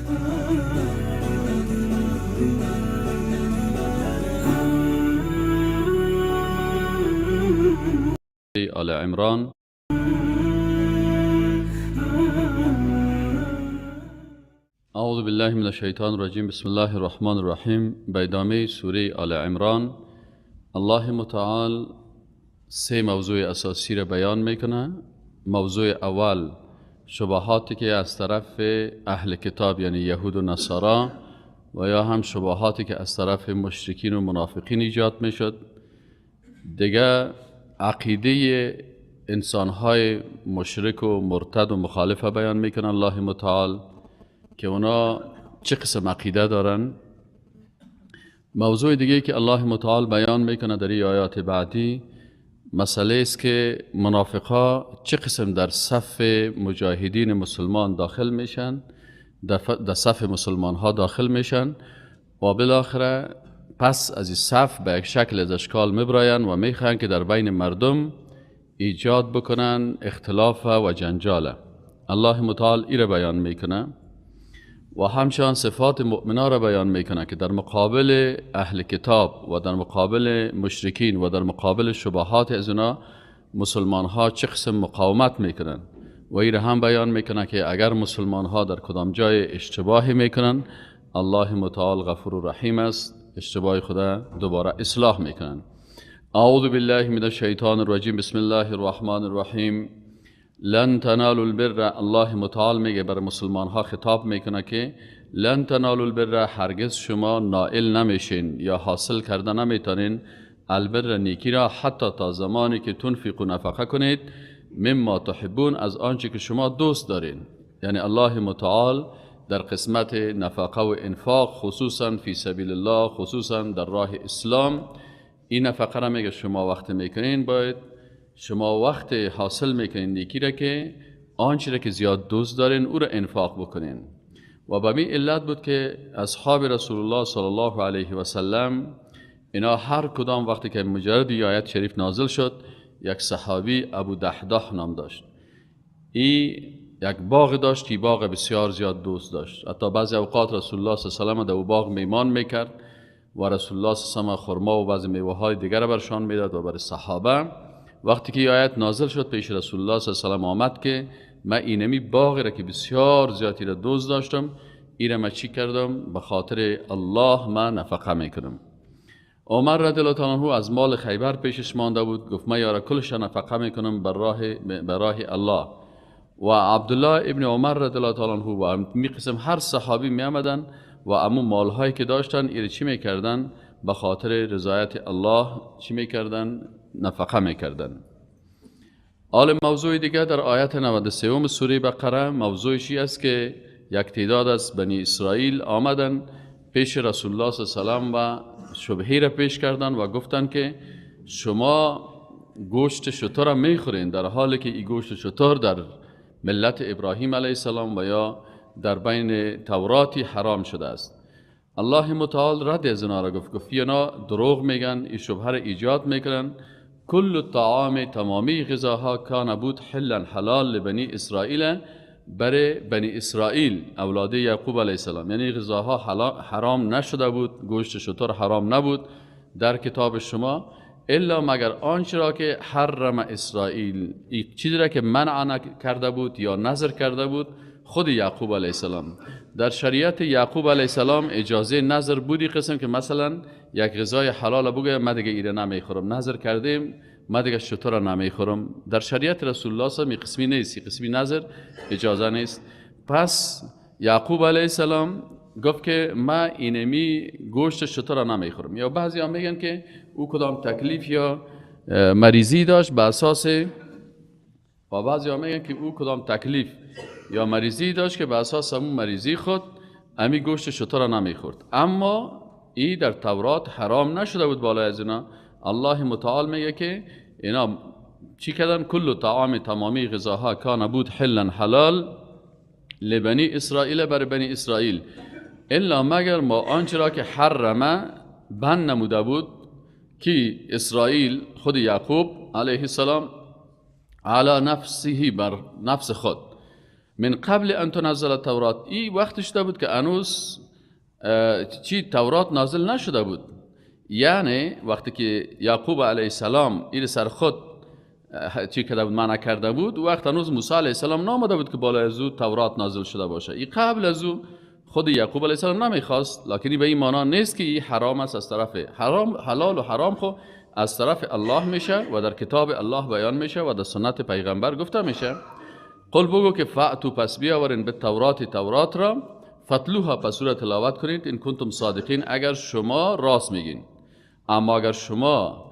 آل عمران. اعوذ بالله من الشیطان الرجیم. بسم الله الرحمن الرحیم. به ادامه سوره آل عمران الله متعال سه موضوع اساسی را بیان میکنه. موضوع اول شبهاتی که از طرف اهل کتاب یعنی یهود و نصارا و یا هم شبهاتی که از طرف مشرکین و منافقین ایجاد میشد. دیگه عقیده انسانهای مشرک و مرتد و مخالف بیان میکنه الله متعال که اونا چه قسم عقیده دارن. موضوع دیگه که الله متعال بیان میکنه در این آیات بعدی مسئله است که منافقا چه قسم در صف مجاهدین مسلمان داخل میشن، در صف مسلمان ها داخل میشن و بالاخره پس از این صف به یک شکل از اشکال میبراین و میخواهند که در بین مردم ایجاد بکنن اختلاف و جنجاله. الله متعال ای را بیان میکنه و همچنان صفات مؤمنا را بیان میکنه که در مقابل اهل کتاب و در مقابل مشرکین و در مقابل شبهات از اونا مسلمان ها چه قسم مقاومت میکنن و ای را هم بیان میکنه که اگر مسلمان ها در کدام جای اشتباهی میکنن الله متعال غفور و رحیم است، اشتباه خدا دوباره اصلاح میکنن. اعوذ بالله من الشیطان الرجیم. بسم الله الرحمن الرحیم. لن تنالوا البر. الله متعال میگه بر مسلمان ها خطاب میکنه که لن تنالوا البر، هرگز شما نائل نمیشین یا حاصل کرده نمیتونین البر نیکی را حتی تا زمانی که تنفقوا نفقه کنید مما تحبون، از آنچه که شما دوست دارین. یعنی الله متعال در قسمت نفقه و انفاق خصوصا فی سبیل الله، خصوصا در راه اسلام، این نفقه را میگه شما وقت میکنین باید شما وقت حاصل میکنین نیکی را که آنچه را که زیاد دوست دارین او را انفاق بکنین. و به می علت بود که اصحاب رسول الله صلی الله علیه و سلم اینا هر کدام وقتی که مجرد آیت شریف نازل شد، یک صحابی ابو دحداح نام داشت، ای یک باغ داشت که باغ بسیار زیاد دوست داشت. حتی بعضی اوقات رسول الله صلی الله علیه و سلم در او باغ میمان میکرد و رسول الله صلی الله علیه و سلم خرما و بعضی میوه های دیگر برشان میداد و بر صحابه. وقتی که آیت نازل شد پیش رسول الله صلی الله علیه و سلم آمد که من اینمی باغ را که بسیار زیادی را دوست داشتم این را من چی کردم؟ به خاطر الله من نفقه میکنم. عمر رضی الله تعالی عنه از مال خیبر پیشش مانده بود، گفت من یارا کلش نفقه میکنم بر راه الله. و عبدالله ابن عمر رضی الله تعالی عنه و می قسم هر صحابی می آمدن و امو مالهایی که داشتن ایره چی میکردن؟ به خاطر رضایت الله چی میکردن؟ نفقه میکردن. حال موضوع دیگه در آیت 93 سوره بقره موضوع چی است که یک تعداد از بنی اسرائیل آمدن پیش رسول الله صلی الله علیه و سلم و شبهه را پیش کردن و گفتن که شما گوشت شتر را میخورین در حالی که این گوشت شتر در ملت ابراهیم علیه السلام و یا در بین توراتی حرام شده است. الله متعال رد از اینا را گفت، گفت اینا دروغ میگن، این شبهه را ایجاد میکنن. کل الطعام، تمامی غذاها، کان بود حلا حلال لبنی اسرائیل، برای بنی اسرائیل اولاد یعقوب علیه السلام، یعنی غذاها حرام نشده بود، گوشت شتر حرام نبود در کتاب شما، الا مگر آنچه را که حرم اسرائیل، چیزی را که منع کرده بود یا نظر کرده بود خود یعقوب علیه السلام. در شریعت یعقوب علیه السلام اجازه نظر بودی قسم که مثلا یک غذای حلال بگه من دیگه ایره نمیخورم، نظر کردیم من دیگه شتر نمیخورم. در شریعت رسول الله صلی الله علیه و قسمی نیست، قسمی نظر اجازه نیست. پس یعقوب علیه السلام گفت که من اینمی گوشت شتر نمیخورم. یا بعضی ها میگن که او کدام تکلیف یا مریضی داشت به اساس، و بعضی ها میگن که او کدام تکلیف یا مریضی داشت که به اساس همون مریضی خود امی گوشت شتر نمیخورد. اما ای در تورات حرام نشده بود بالای از اینا. الله متعال میگه که اینا چی کردن؟ کل طعام، تمامی غذاها، کان بود حلا حلال لبنی اسرائیل، بر بنی اسرائیل، الا مگر ما آنچه را که حرمه بند نموده بود که اسرائیل خود یعقوب علیه السلام علی نفسه، بر نفس خود. من قبل ان تنزل التورات، این وقتش شده بود که هنوز چی تورات نازل نشده بود. یعنی وقتی که یعقوب علیه السلام این سر خود چی کرده بود، منع کرده بود، وقت هنوز موسی علیه السلام نامده بود که بالای از او تورات نازل شده باشه. این قبل از او خود یعقوب علیه السلام نمیخواست، لکن به این معنا نیست که این حرام است. از طرف حرام، حلال و حرام خو از طرف الله میشه و در کتاب الله بیان میشه و در سنت پیغمبر گفته میشه. قل بگو که فأتوا، پس بیاورین به تورات، تورات را، فتلوها، پس او را تلاوت کنید، ان کنتم صادقین، اگر شما راست میگین. اما اگر شما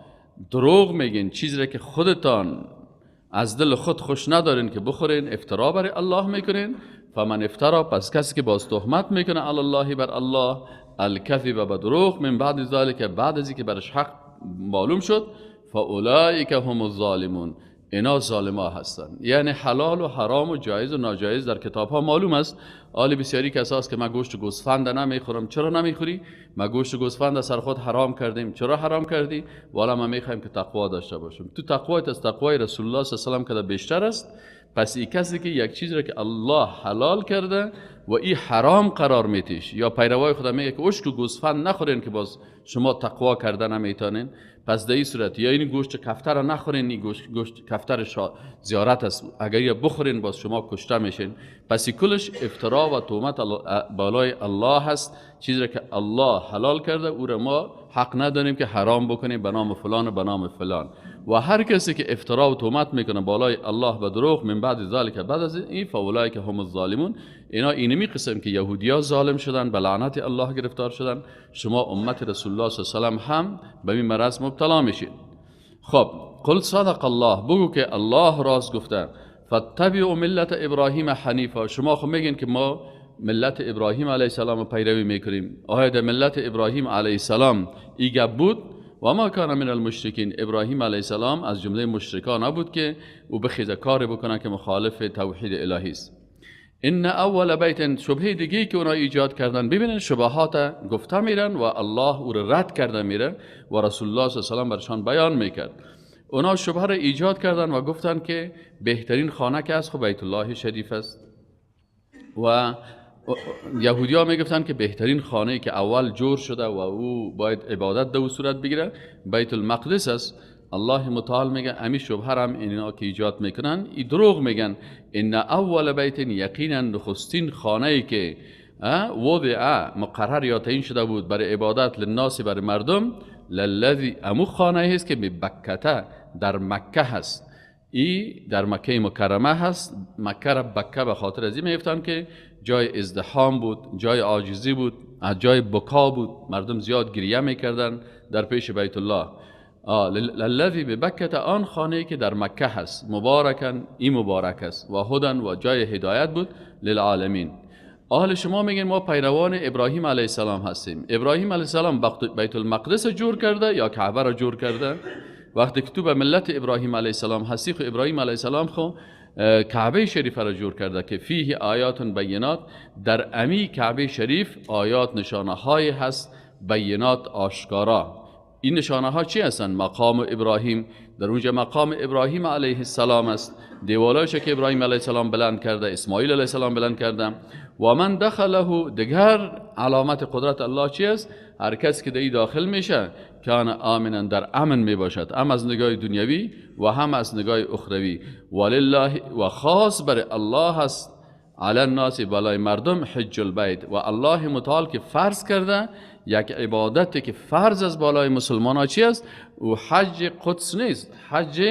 دروغ میگین، چیزی را که خودتان از دل خود خوش ندارین که بخورین، افترا بر الله میکنین، فمن افترا، پس کسی که باز تهمت میکنه علی الله، بر الله، الکذب، به دروغ، من بعد ذلک، بعد از اینکه برش حق معلوم شد، فاولئک هم الظالمون، اینا ظالما هستند. یعنی حلال و حرام و جایز و ناجایز در کتاب ها معلوم است. آلی بسیاری کساست که من گوشت گوسفند نمیخورم. چرا نمیخوری؟ ما گوشت گوسفند سر خود حرام کردیم. چرا حرام کردی؟ والا ما میخوایم که تقوا داشته باشیم. تو تقوایت از تقوای رسول الله صلی الله علیه و سلم که بیشتر است. پس این کسی که یک چیز را که الله حلال کرده و این حرام قرار میتیش، یا پیروای خدا میگه که اشک و گوسفند نخورین که باز شما تقوا کرده نمیتونین، پس در این صورت یا این گوشت کفتر را نخورین، این گوشت کفتر زیارت است، اگر یا بخورین باز شما کشته میشین. پس این کلش افترا و تهمت بالای الله هست. چیزی را که الله حلال کرده او را ما حق نداریم که حرام بکنیم به نام فلان و به نام فلان. و هر کسی که افترا و تهمت میکنه بالای الله به دروغ، من بعد ذلک، بعد از این، فاولئک هم الظالمون، اینا اینمی قسم که یهودیا ظالم شدن، به لعنت الله گرفتار شدن، شما امت رسول الله صلی الله علیه و سلم هم به این مرض مبتلا میشید. خب قل صدق الله، بگو که الله راست گفته. فاتبعوا ملت ابراهیم حنیفا، شما خب میگین که ما ملت ابراهیم علیه السلام پیروی میکنیم. آیا در ملت ابراهیم علیه السلام ای گپ بود؟ و ما کان من المشرکین، ابراهیم علیه السلام از جمله مشرکان نبود که او بخیزه کاری بکنه که مخالف توحید الهی است. ان اول بیت، شبهه دیگه که اونا ایجاد کردن، ببینن شبهات گفته میرن و الله او را رد کرده میره و رسول الله صلی الله علیه و سلم برشان بیان میکرد. اونا شبهه را ایجاد کردن و گفتن که بهترین خانه که از خب بیت الله شریف است، و یهودی ها میگفتن که بهترین خانه که اول جور شده و او باید عبادت دو صورت بگیره بیت المقدس است. الله متعال میگه امی شبهه هم اینا که ایجاد میکنن ای دروغ میگن. ان اول بیت، یقینا نخستین خانه ای که وضع مقرر یا تعیین شده بود برای عبادت، للناس، برای مردم، للذی، امو خانه است که ببکته، در مکه هست. ای در مکه مکرمه هست. مکه را بکه به خاطر از این میگفتن که جای ازدحام بود، جای عاجزی بود، جای بکا بود، مردم زیاد گریه میکردن در پیش بیت الله. للذی ببکه، آن خانه که در مکه هست، مبارکن، این مبارک است، و هدن، و جای هدایت بود، للعالمین. اهل شما میگن ما پیروان ابراهیم علیه السلام هستیم. ابراهیم علیه السلام بیت المقدس جور کرده یا کعبه را جور کرده؟ وقتی که تو به ملت ابراهیم علیه السلام هستی، خو ابراهیم علیه السلام خو کعبه شریف را جور کرده که فیه آیات بینات، در امی کعبه شریف آیات، نشانه های هست، بینات، آشکارا. این نشانه ها چی هستند؟ مقام ابراهیم، در اونجا مقام ابراهیم علیه السلام است، دیوالایش که ابراهیم علیه السلام بلند کرده، اسماعیل علیه السلام بلند کرده. و من دخله، دیگر علامت قدرت الله چی است؟ هر کس که در داخل میشه کان آمنا، در امن می باشد، هم از نگاه دنیوی و هم از نگاه اخروی. ولله، و خاص بر الله است، علی الناس، بالای مردم، حج البیت. و الله متعال که فرض کرده یک عبادت که فرض از بالای مسلمان ها چی است؟ او حج قدس نیست، حج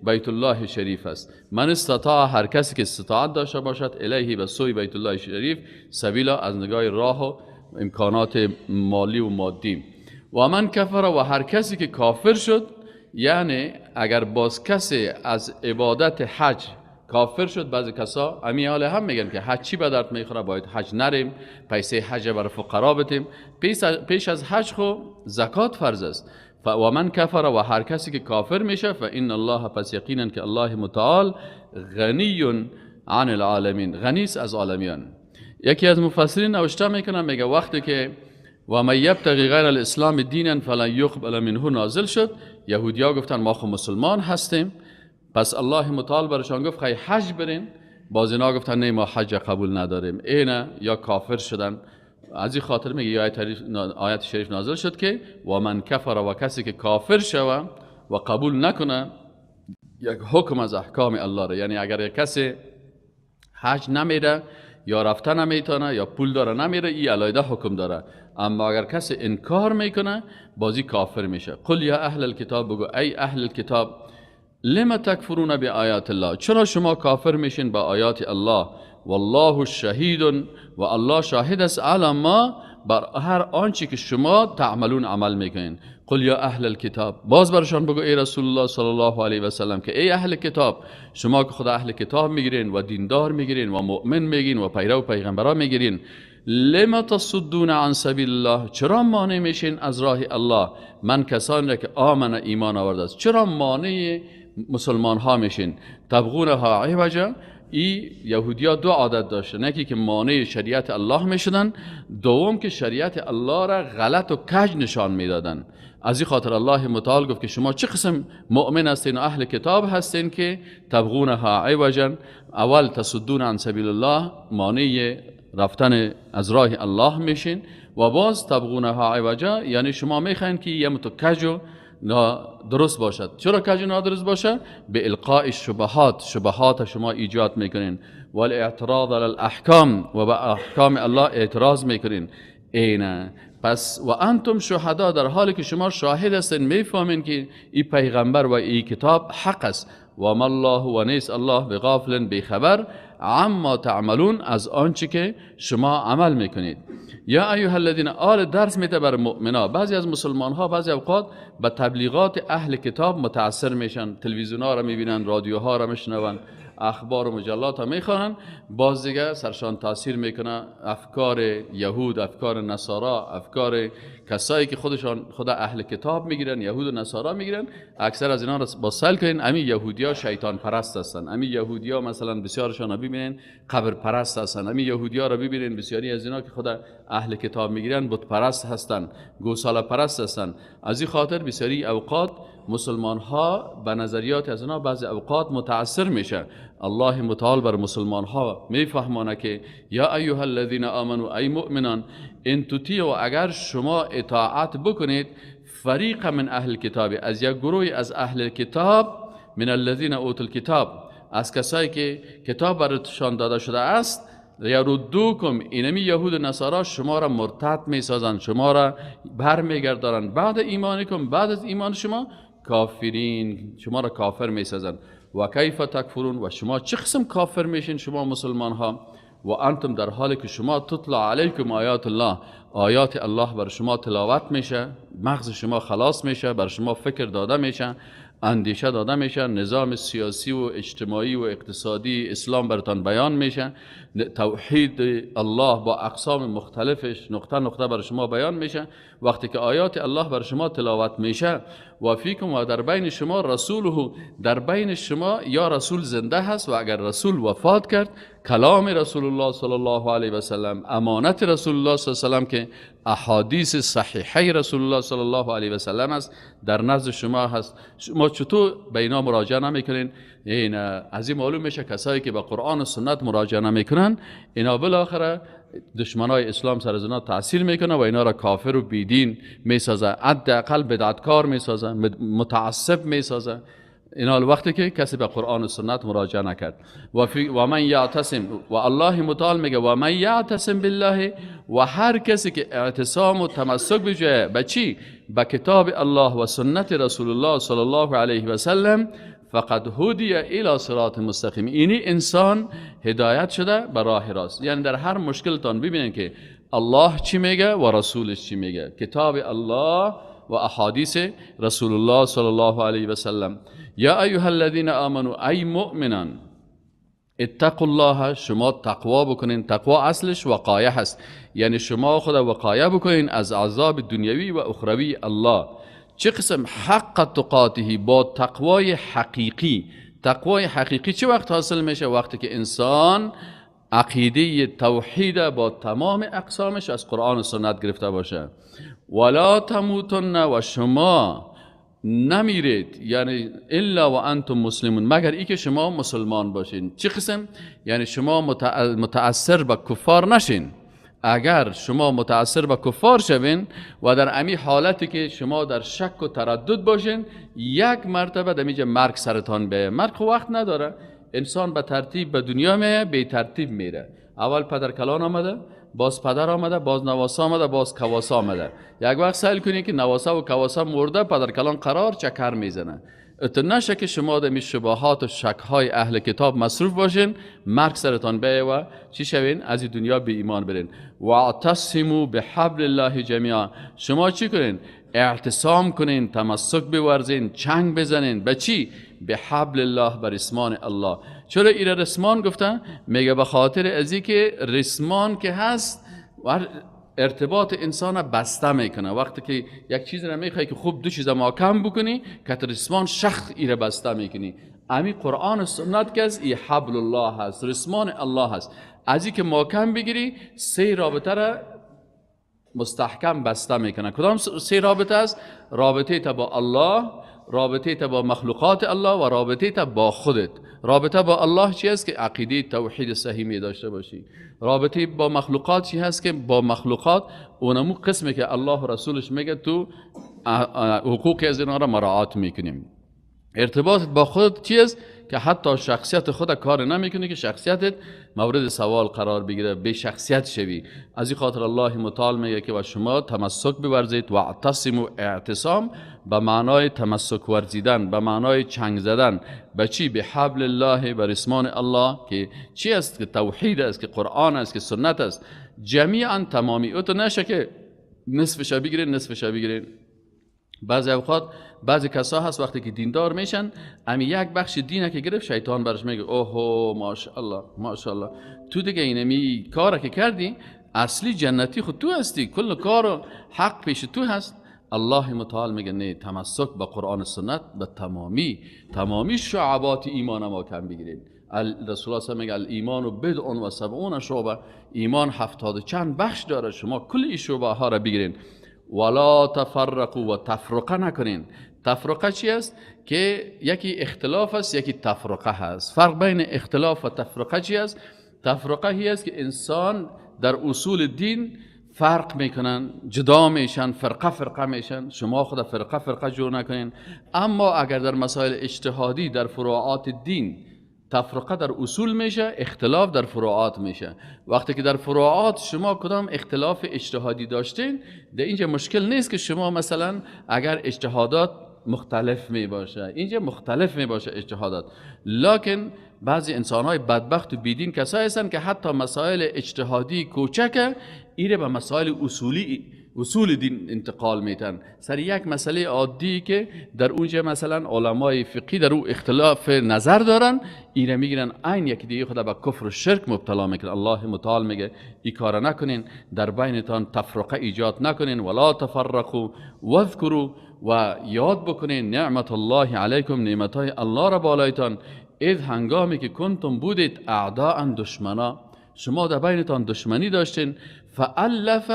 بیت الله شریف است. من استطاع، هر کسی که استطاعت داشته باشد، الیه، به سوی بیت الله شریف، سبیلا، از نگاه راه و امکانات مالی و مادی. و من کفر، و هر کسی که کافر شد، یعنی اگر باز کسی از عبادت حج کافر شد، بعضی کسا امی حال هم میگن که حج چی به درد میخوره، باید حج نریم، پیسه حج برای فقرا بدیم. پیش از حج خو زکات فرض است. و من کفر، و هر کسی که کافر میشه، فان الله، پس یقینا که الله متعال غنی عن العالمین، غنی است از عالمیان. یکی از مفسرین نوشته میکنه، میگه وقتی که و من یبتغی غیر الاسلام دینا فلن یقبل منه نازل شد، یهودیا گفتن ما خو مسلمان هستیم. پس الله متعال برشان گفت خی حج برین، باز اینا گفتن نه ما حج قبول نداریم، اینا یا کافر شدن. از این خاطر میگه یا آیت شریف نازل شد که و من کفر، و کسی که کافر شوه و قبول نکنه یک حکم از احکام الله را، یعنی اگر یک کسی حج نمیره یا رفته نمیتونه یا پول داره نمیره، این علیحده حکم داره. اما اگر کسی انکار میکنه بازی کافر میشه. قل یا اهل الکتاب، بگو ای اهل الکتاب، لما تکفرون بآیات الله، چرا شما کافر میشین با آیات الله؟ والله شهید، و الله شاهد است علی ما، بر هر آنچه که شما تعملون عمل میکنین. قل یا اهل الکتاب، باز برشان بگو ای رسول الله صلی الله علیه و سلم که ای اهل کتاب، شما که خدا اهل کتاب میگیرین و دیندار میگیرین و مؤمن میگین و پیرو پیغمبرا میگیرین، لما تصدون عن سبیل الله، چرا مانع میشین از راه الله؟ من کسانی را که آمن ایمان آورده است، چرا مانع مسلمان ها میشین؟ تبغونها عوجا، ای یهودیا دو عادت داشتن، یکی که مانع شریعت الله میشدن، دوم که شریعت الله را غلط و کج نشان میدادن. از این خاطر الله متعال گفت که شما چه قسم مؤمن هستین و اهل کتاب هستین که تبغونها عوجا، اول تصدون عن سبیل الله، مانع رفتن از راه الله میشین، و باز تبغونها عوجا، یعنی شما میخواین که یه متکج و درست باشد. چرا کج و نادرست باشه؟ به القاء شبهات، شبهات شما ایجاد میکنین، و الاعتراض علی الاحکام، و به احکام الله اعتراض میکنین. اینه پس و انتم شهدا، در حالی که شما شاهد هستین، میفهمین که این پیغمبر و این کتاب حق است. و ما الله و نیست الله بغافل، بیخبر، عما تعملون، از آنچه که شما عمل میکنید. یا ایها الذین، آل درس میده بر مؤمنا. بعضی از مسلمان ها بعضی اوقات به تبلیغات اهل کتاب متاثر میشن، تلویزیون ها را میبینن، رادیوها را میشنون، اخبار و مجلات ها میخوانن، باز دیگه سرشان تاثیر میکنه افکار یهود، افکار نصارا، افکار کسایی که خودشان خدا اهل کتاب میگیرن، یهود و نصارا میگیرن. اکثر از اینا را با سیل کنین، امی یهودیا شیطان پرست هستن، امی یهودیا مثلا بسیارشان را ببینین قبر پرست هستن، امی یهودیا را ببینین بسیاری از اینا که خدا اهل کتاب میگیرن بت پرست هستن، گوساله پرست هستن. از این خاطر بسیاری اوقات مسلمان ها به نظریات از اینا بعضی اوقات متاثر میشه. الله متعال بر مسلمان ها میفهمانه که یا ایها الذین آمنوا، ای مؤمنان، ان تطیعوا، اگر شما اطاعت بکنید، فریق من اهل کتاب، از یک گروه از اهل کتاب، من الذین اوتوا الکتاب، از کسایی که کتاب براتشان داده شده است، یردوکم، اینمی یهود و نصارا شما را مرتد میسازند، شما را برمیگردانند بعد ایمانکم، بعد از ایمان شما کافرین، شما را کافر میسازند. و کیف تکفرون، و شما چه قسم کافر میشین شما مسلمان ها؟ و انتم، در حالی که شما تطلع علیکم آیات الله، آیات الله بر شما تلاوت میشه، مغز شما خلاص میشه، بر شما فکر داده میشه، اندیشه داده میشه، نظام سیاسی و اجتماعی و اقتصادی اسلام براتان بیان میشه، توحید الله با اقسام مختلفش نقطه نقطه بر شما بیان میشه. وقتی که آیات الله بر شما تلاوت میشه، و فیکم، و در بین شما رسوله، در بین شما یا رسول زنده هست، و اگر رسول وفات کرد، کلام رسول الله صلی الله علیه و سلم، امانت رسول الله صلی الله علیه و سلم که احادیث صحیحه رسول الله صلی الله علیه و سلم است، در نزد شما هست. شما چطور به اینا مراجعه نمیکنین؟ این از این معلوم میشه کسایی که به قرآن و سنت مراجعه نمیکنن، اینا بالاخره دشمنای اسلام سر از اینا تاثیر میکنه و اینا را کافر و بیدین میسازه، حداقل بدعتکار میسازه، متعصب میسازه. اینا وقتی که کسی به قرآن و سنت مراجعه نکرد. و من یعتصم، و الله متعال میگه و من یعتصم بالله، و هر کسی که اعتصام و تمسک بجوید به چی؟ به کتاب الله و سنت رسول الله صلی الله علیه و سلم، فقد هدی الی صراط مستقیم، اینی انسان هدایت شده به راه راست. یعنی در هر مشکلتان ببینید که الله چی میگه و رسولش چی میگه، کتاب الله و احادیث رسول الله صلی الله علیه و سلم. یا ایها الذین آمنوا، ای مؤمنان، اتقوا الله، شما تقوا بکنین. تقوا اصلش وقایه هست، یعنی شما خود وقایه بکنین از عذاب دنیوی و اخروی الله. چه قسم؟ حق تقاته، با تقوای حقیقی. تقوای حقیقی چه وقت حاصل میشه؟ وقتی که انسان عقیده توحید با تمام اقسامش از قرآن و سنت گرفته باشه. ولا تموتن، و شما نمیرید، یعنی الا و انتم مسلمون، مگر ای که شما مسلمان باشین. چه قسم؟ یعنی شما متأثر به کفار نشین. اگر شما متأثر به کفار شوین و در امی حالتی که شما در شک و تردد باشین، یک مرتبه در اینجا مرگ سرتان بیه. مرگ خو وقت نداره، انسان به ترتیب به دنیا میه، به ترتیب میره. اول پدر کلان آمده، باز پدر آمده، باز نواسه آمده، باز کواسه آمده. یک وقت سیل کنی که نواسه و کواسه مرده، پدر کلان قرار چکر میزنه. اتو نشه که شما در شبهات و شکهای اهل کتاب مصروف باشین، مرگ سرتان بیه و چی شوین؟ از این دنیا به ایمان برین. واعتصموا بحبل الله جمیعا، شما چی کنین؟ اعتصام کنین، تمسک بورزین، چنگ بزنین. به چی؟ به حبل الله، بر رسمان الله. چرا ایره رسمان گفتن؟ میگه به خاطر ازی که رسمان که هست ارتباط انسان بسته میکنه. وقتی که یک چیز را میخوای که خوب دو چیز محکم بکنی، که رسمان شخص ایره بسته میکنی. امی قرآن و سنت که است، ای حبل الله هست، رسمان الله هست. ازی که محکم بگیری، سه رابطه را مستحکم بسته میکنه. کدام سه رابطه است؟ رابطه تا با الله، رابطه تا با مخلوقات الله و رابطه تا با خودت. رابطه با الله چی است؟ که عقیده توحید صحیح می داشته باشی. رابطه با مخلوقات چی هست؟ که با مخلوقات اونمو قسمی که الله و رسولش میگه تو حقوق از اینا را مراعات میکنیم. ارتباط با خودت چی است؟ که حتی شخصیت خود کار نمیکنی که شخصیتت مورد سوال قرار بگیره، به شخصیت شوی. از این خاطر الله متعال میگه که و شما تمسک بورزید. و اعتصموا، اعتصام به معنای تمسک ورزیدن، به معنای چنگ زدن. به چی؟ به حبل الله، به رسمان الله که چی است؟ که توحید است، که قرآن است، که سنت است. جمیعا تمامی. او تو نشه که نصفش بگیرین نصفش بگیرین. بعضی اوقات بعضی کسا هست وقتی که دیندار میشن، امی یک بخش دینه که گرفت، شیطان برش میگه اوه ماشاءالله ماشاءالله، تو دیگه اینمی کار که کردی اصلی جنتی خود تو هستی، کل کار حق پیش تو هست. الله متعال میگه نه، تمسک به قرآن و سنت به تمامی شعبات ایمان ما کم بگیرید. رسول الله میگه الایمان بضع و سبعون شعبه، ایمان 70 چند بخش داره، شما کل این شعبه ها را بگیرین. ولا تفرقوا، و تفرقه نکنین. تفرقه چی است؟ که یکی اختلاف است، یکی تفرقه هست. فرق بین اختلاف و تفرقه چی است؟ تفرقه هی است که انسان در اصول دین فرق میکنن، جدا میشن، فرقه فرقه میشن. شما خود فرقه فرقه جور نکنین. اما اگر در مسائل اجتهادی در فروعات دین تفرقه در اصول میشه، اختلاف در فروعات میشه. وقتی که در فروعات شما کدام اختلاف اجتهادی داشتین، در اینجا مشکل نیست که شما مثلا اگر اجتهادات مختلف می باشه، اینجا مختلف می باشه اجتهادات. لکن بعضی انسان‌های بدبخت و بیدین کسایی هستند که حتی مسائل اجتهادی کوچک ایره به مسائل اصول دین انتقال میتن. سر یک مسئله عادی که در اونجا مثلا علمای فقهی در او اختلاف نظر دارن، ایره میگیرن عین یکی دیگه خدا به کفر و شرک مبتلا میکنن. الله متعال میگه ای کار نکنین، در بینتان تفرقه ایجاد نکنین. ولا تفرقوا واذکروا، و یاد بکنین نعمت الله علیکم، نعمتهای الله را بالایتان، اذ هنگامی که کنتم بودید اعداء دشمنا، شما در بینتان دشمنی داشتین. فالف،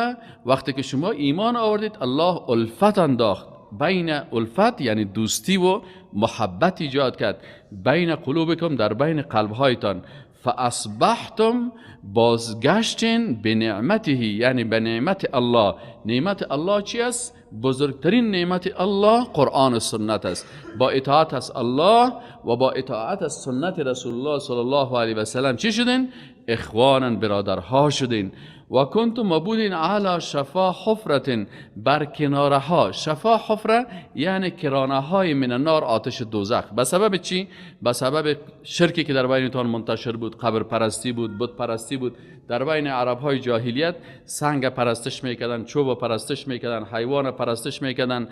وقتی که شما ایمان آوردید الله الفت انداخت بین، الفت یعنی دوستی و محبت ایجاد کرد بین قلوبکم، در بین قلبهایتان. فاصبحتم، بازگشتین به نعمته، یعنی به نعمت الله. نعمت الله چی است؟ بزرگترین نعمت الله قرآن و سنت است. با اطاعت از الله و با اطاعت از سنت رسول الله صلی الله علیه و سلم چی شدین؟ اخوانا، برادرها شدین. و کنتم بودین علی شفا حفرت، بر کناره ها. شفا حفره یعنی کرانه های من النار، آتش دوزخ. به سبب چی؟ به سبب شرکی که در بینتان منتشر بود، قبر پرستی بود، بت پرستی بود. در بین عرب های جاهلیت سنگ پرستش میکردن، چوب پرستش میکردن، حیوان پرستش میکردن،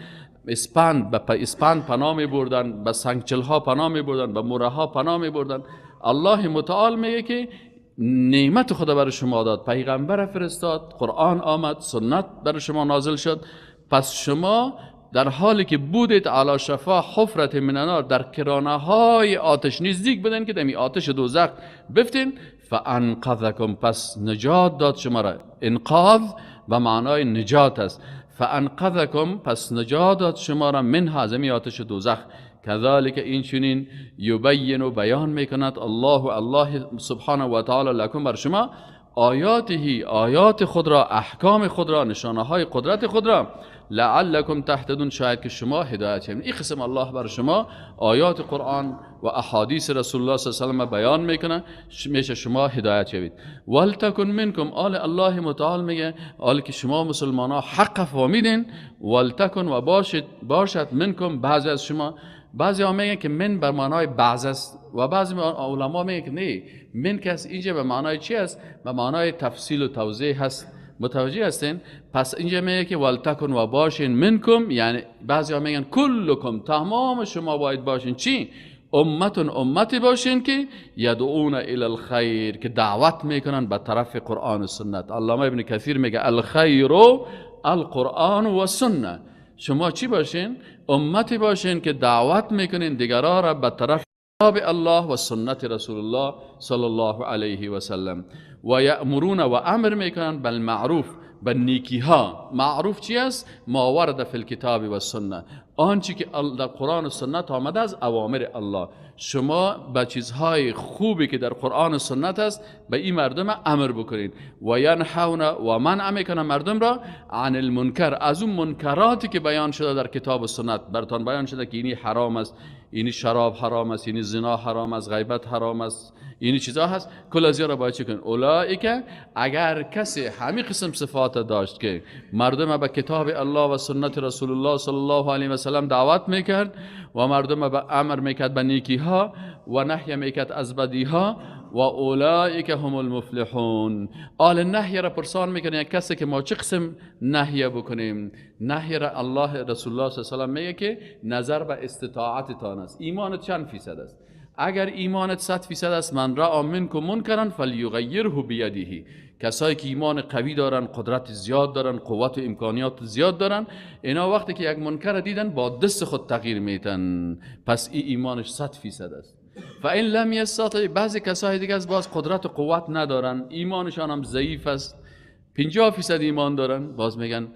اسپند به اسپند پناه میبردن، به سنگچل ها پناه میبردن، به موره ها پناه میبردن. الله متعال میگه که نعمت خدا برای شما داد، پیغمبر فرستاد، قرآن آمد، سنت برای شما نازل شد. پس شما در حالی که بودید علی شفا حفرت من النار، در کرانه های آتش نزدیک بودن که دمی آتش دوزخ بفتین، فانقذکم، پس نجات داد شما را. انقاذ به معنای نجات است. فانقذکم، پس نجات داد شما را، منها، از این آتش دوزخ. کذالک این چنین، یبین و بیان میکند الله الله سبحانه و تعالی لکم بر شما آیاته، آیات خود را، احکام خود را، نشانه های قدرت خود را، لعلکم تهتدون، شاید که شما هدایت شوید. این قسم الله بر شما آیات قرآن و احادیث رسول الله صلی الله علیه و سلم بیان میکنه، میشه شما هدایت شوید. ولتکن منکم، آل الله متعال میگه آل که شما مسلمان ها حق فهمیدین، ولتکن و باشد منکم بعضی از شما. بعضی ها میگن که من بر معنای بعض است و بعضی علما میگن که نه، من که است اینجا به معنای چی است؟ به معنای تفصیل و توضیح هست. متوجه هستین؟ پس اینجا میگه که ولتکن و باشین منکم، یعنی بعضی ها میگن کلکم، تمام شما باید باشین چی؟ امتون، امتی باشین که یدعون الی الخیر، که دعوت میکنن به طرف قرآن و سنت. علامه ابن کثیر میگه الخیر القرآن و سنت. شما چی باشین؟ امتی باشین که دعوت میکنین دیگران را به طرف کتاب الله و سنت رسول الله صلی الله علیه و سلم. و یأمرون و امر میکنن بالمعروف، به نیکی ها. معروف چی است؟ ما ورد فی الکتاب و سنت، آنچه که در قرآن و سنت آمده از اوامر الله. شما به چیزهای خوبی که در قرآن و سنت است به این مردم امر بکنید. و ینحون و منع میکنن مردم را عن المنکر، از اون منکراتی که بیان شده در کتاب و سنت، براتان بیان شده که اینی حرام است، اینی شراب حرام است، اینی زنا حرام است، غیبت حرام است، اینی چیزا هست، کل از را باید چه کنید؟ اولئک، اگر کسی همین قسم صفات داشت که مردم به کتاب الله و سنت رسول الله صلی الله علیه و سلم دعوت میکرد و مردم به امر میکرد به نیکی ها و نهی میکرد از بدی ها، و اولئک هم المفلحون. آل نهی را پرسان میکنه یک کسی که ما چه قسم نهی بکنیم؟ نهی را الله رسول الله صلی الله علیه و سلم میگه که نظر به استطاعتتان است. ایمانت چند فیصد است؟ اگر ایمانت 100% است، من رأی منکم منکرا فلیغیره بیده. کسایی که ایمان قوی دارن، قدرت زیاد دارن، قوت و امکانیات زیاد دارن، اینا وقتی که یک منکر دیدن با دست خود تغییر میتن، پس این ایمانش 100% است. فان لم یستطع، بعضی کسای دیگه از باز قدرت و قوت ندارن، ایمانشان هم ضعیف است، 50% ایمان دارن، باز میگن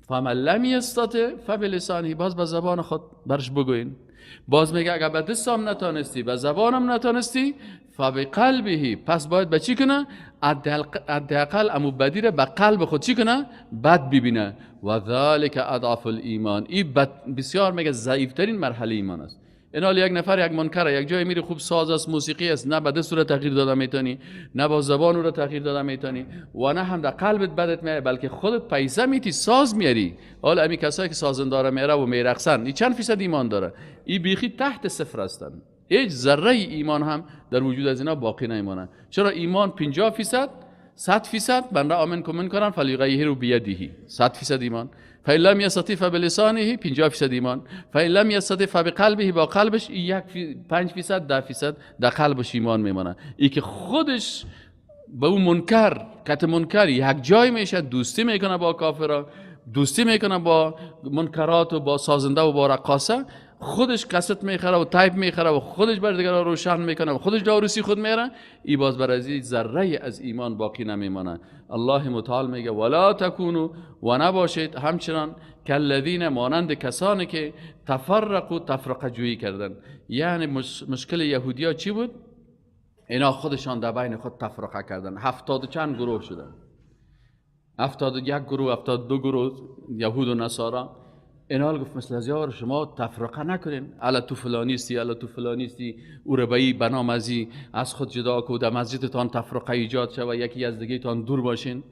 فمن لم یستطع فبلسانه، باز به زبان خود برش بگوین. باز میگه اگر به دستم نتانستی، به زبانم نتانستی، فبقلبه، پس باید به چی کنه؟ حداقل امو بدی را به قلب خود چی کنه؟ بد ببینه. و ذلک اضعف الایمان، این بسیار میگه ضعیفترین مرحله ایمان است. اینال یک نفر یک منکره، یک جای میری خوب ساز است، موسیقی است، نه به دست رو تغییر داده میتونی، نه با زبان رو تغییر داده میتونی و نه هم در قلبت بدت میاد، بلکه خودت پیسه میتی ساز میاری. حالا امی کسایی که سازنداره میره و میرقصن، این چند فیصد ایمان داره؟ این بیخی تحت صفر هستن، هیچ ذره ایمان هم در وجود از اینا باقی نمیمونه. چرا؟ ایمان 50%، 100%، من را آمن کمن کنن فلیغیره بیده، 100% ایمان. فإن لم یستطع فبلسانه، 50% ایمان. فإن لم یستطع فبقلبه، با قلبش 5%، 10% در قلبش ایمان میمانه. ای که خودش به اون منکر، کت منکر یک جای میشه، دوستی میکنه با کافرا، دوستی میکنه با منکرات و با سازنده و با رقاصه، خودش کست میخره و تایپ میخره و خودش بر دیگران روشن میکنه و خودش داروسی خود میره، ای باز بر از ذره از ایمان باقی نمیمانه. الله متعال میگه ولا تکونو، و نباشید همچنان کالذین، مانند کسانی که تفرقوا، تفرقه جویی کردن. یعنی مشکل یهودیا چی بود؟ اینا خودشان در بین خود تفرقه کردن، 70 و چند گروه شدن، 71 گروه، 72 گروه یهود و نصارا. اینا گفت مثل از یار شما تفرقه نکنین، الا تو فلانیستی، الا تو فلانیستی، او ربایی بنامزی از خود جدا کو، در مسجدتان تفرقه ایجاد شود، یکی از دیگه تان دور باشین.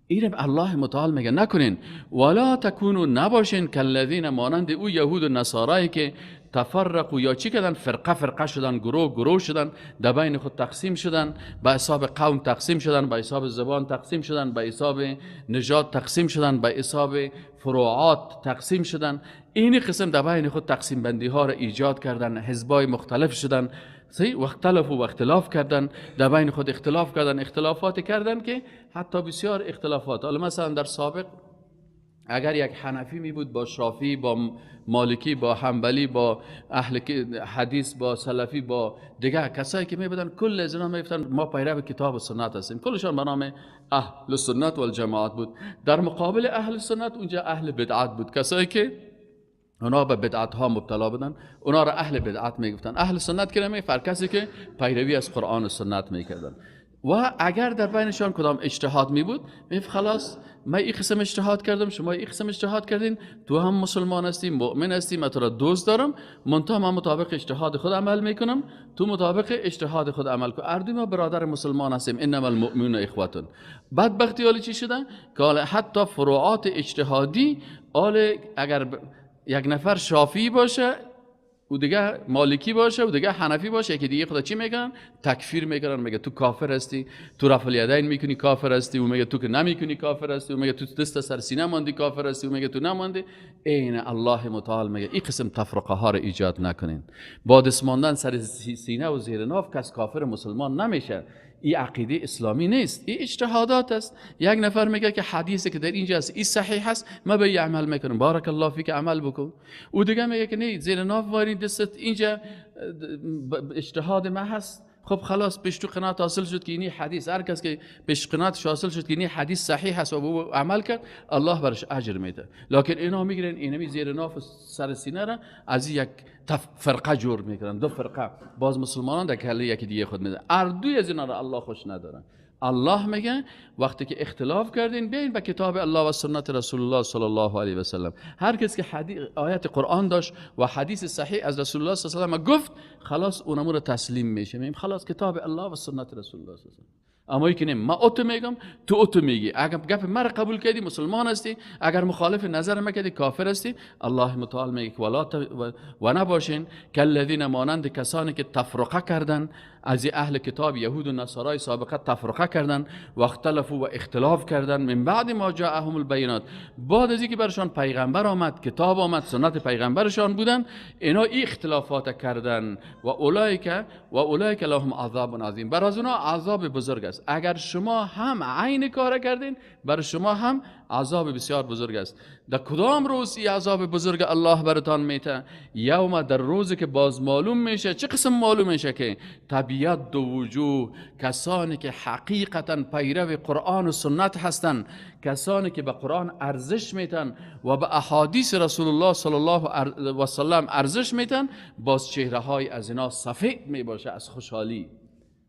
این الله متعال میگه نکنین. ولا تکونو، نباشین کالذین، مانند او یهود و نصارایی که تفرقوا، یا چی کردن؟ فرقه فرقه شدن، گروه گروه شدن، در بین خود تقسیم شدن، به حساب قوم تقسیم شدن، به حساب زبان تقسیم شدن، به حساب نژاد تقسیم شدن، به حساب فروعات تقسیم شدن. این قسم در بین خود تقسیم بندی ها را ایجاد کردن، حزبای مختلف شدن، صحیح، واختلف و اختلاف کردن، در بین خود اختلاف کردن، اختلافات کردن که حتی بسیار اختلافات. حالا مثلا در سابق اگر یک حنفی می بود با شافعی، با مالکی، با حنبلی، با اهل حدیث، با سلفی، با دیگر کسایی که می بودن، کل از اینا می گفتن ما پیرو کتاب و سنت هستیم، کلشان به نام اهل سنت و الجماعت بود. در مقابل اهل سنت اونجا اهل بدعت بود، کسایی که اونا به بدعت ها مبتلا بودن، اونا را اهل بدعت می گفتن. اهل سنت که نمی فر کسی که پیروی از قرآن و سنت می کردن. و اگر در بینشان کدام اجتهاد می بود، می خلاص من این قسم اجتهاد کردم، شما این قسم اجتهاد کردین، تو هم مسلمان هستی، مؤمن هستی، من تو را دوست دارم، منتها من مطابق اجتهاد خود عمل میکنم، تو مطابق اجتهاد خود عمل کن، هر دوی ما برادر مسلمان هستیم، انما المؤمنون اخوتون. بدبختی حالی چی شدن که حتی فروعات اجتهادی، حال اگر یک نفر شافعی باشه و دیگه مالکی باشه و دیگه حنفی باشه، یکی دیگه خدا چی میگن؟ تکفیر میکنن، میگه تو کافر هستی، تو رفع الیدین میکنی کافر هستی، و میگه تو که نمیکنی کافر هستی، و میگه تو دست سر سینه ماندی کافر هستی، و میگه تو نماندی. عین الله متعال میگه این قسم تفرقه ها رو ایجاد نکنین. با دست ماندن سر سینه و زیر ناف کس کافر مسلمان نمیشه. این عقیده اسلامی نیست، این اجتهادات است. یک نفر میگه که حدیثی که در اینجا است این صحیح است، ما به این عمل میکنم، بارک الله فیک عمل بکن. او دیگه میگه که نه، زیر ناف واری دست اینجا اجتهاد ما هست. خب خلاص پیش تو قناعت حاصل شد که اینی حدیث، هر کس که پیش قناعت حاصل شد که اینی حدیث صحیح است و او عمل کرد، الله برش اجر میده. لکن اینا میگیرن اینمی زیر ناف سر سینه را از یک فرقه جور میکنن، دو فرقه، باز مسلمانان در کله یکی دیگه خود میدن. هر دوی از اینا را الله خوش نداره. الله میگه وقتی که اختلاف کردین بیاین به کتاب الله و سنت رسول الله صلی الله علیه و سلم. هر کس که آیت قرآن داشت و حدیث صحیح از رسول الله صلی الله علیه و سلم گفت، خلاص اونمو رو تسلیم میشه، میگیم خلاص کتاب الله و سنت رسول الله صلی الله علیه و سلم. اما ای که نه، ما اوتو میگم تو اوتو میگی، اگر گپ مرا قبول کردی مسلمان هستی، اگر مخالف نظر ما کردی کافر هستی. الله متعال میگه ولا و نباشین کالذین مانند کسانی که تفرقه کردن، از اهل کتاب یهود و نصارای سابقه تفرقه کردن و اختلفوا و اختلاف کردن، من بعد ما جاءهم البینات، بعد از اینکه برشان پیغمبر آمد، کتاب آمد، سنت پیغمبرشان بودن، اینا این اختلافات کردن. و اولئک لهم عذاب عظیم، بر از اونا عذاب بزرگ است. اگر شما هم عین کار کردین، بر شما هم عذاب بسیار بزرگ است. در کدام روز این عذاب بزرگ الله براتان میته؟ یوم، در روزی که باز معلوم میشه. چه قسم معلوم میشه؟ که طبیعت دو وجوه، کسانی که حقیقتا پیرو قرآن و سنت هستند، کسانی که به قرآن ارزش میتن و به احادیث رسول الله صلی الله علیه و سلم ارزش میتن، باز چهره های از اینا سفید میباشه از خوشحالی.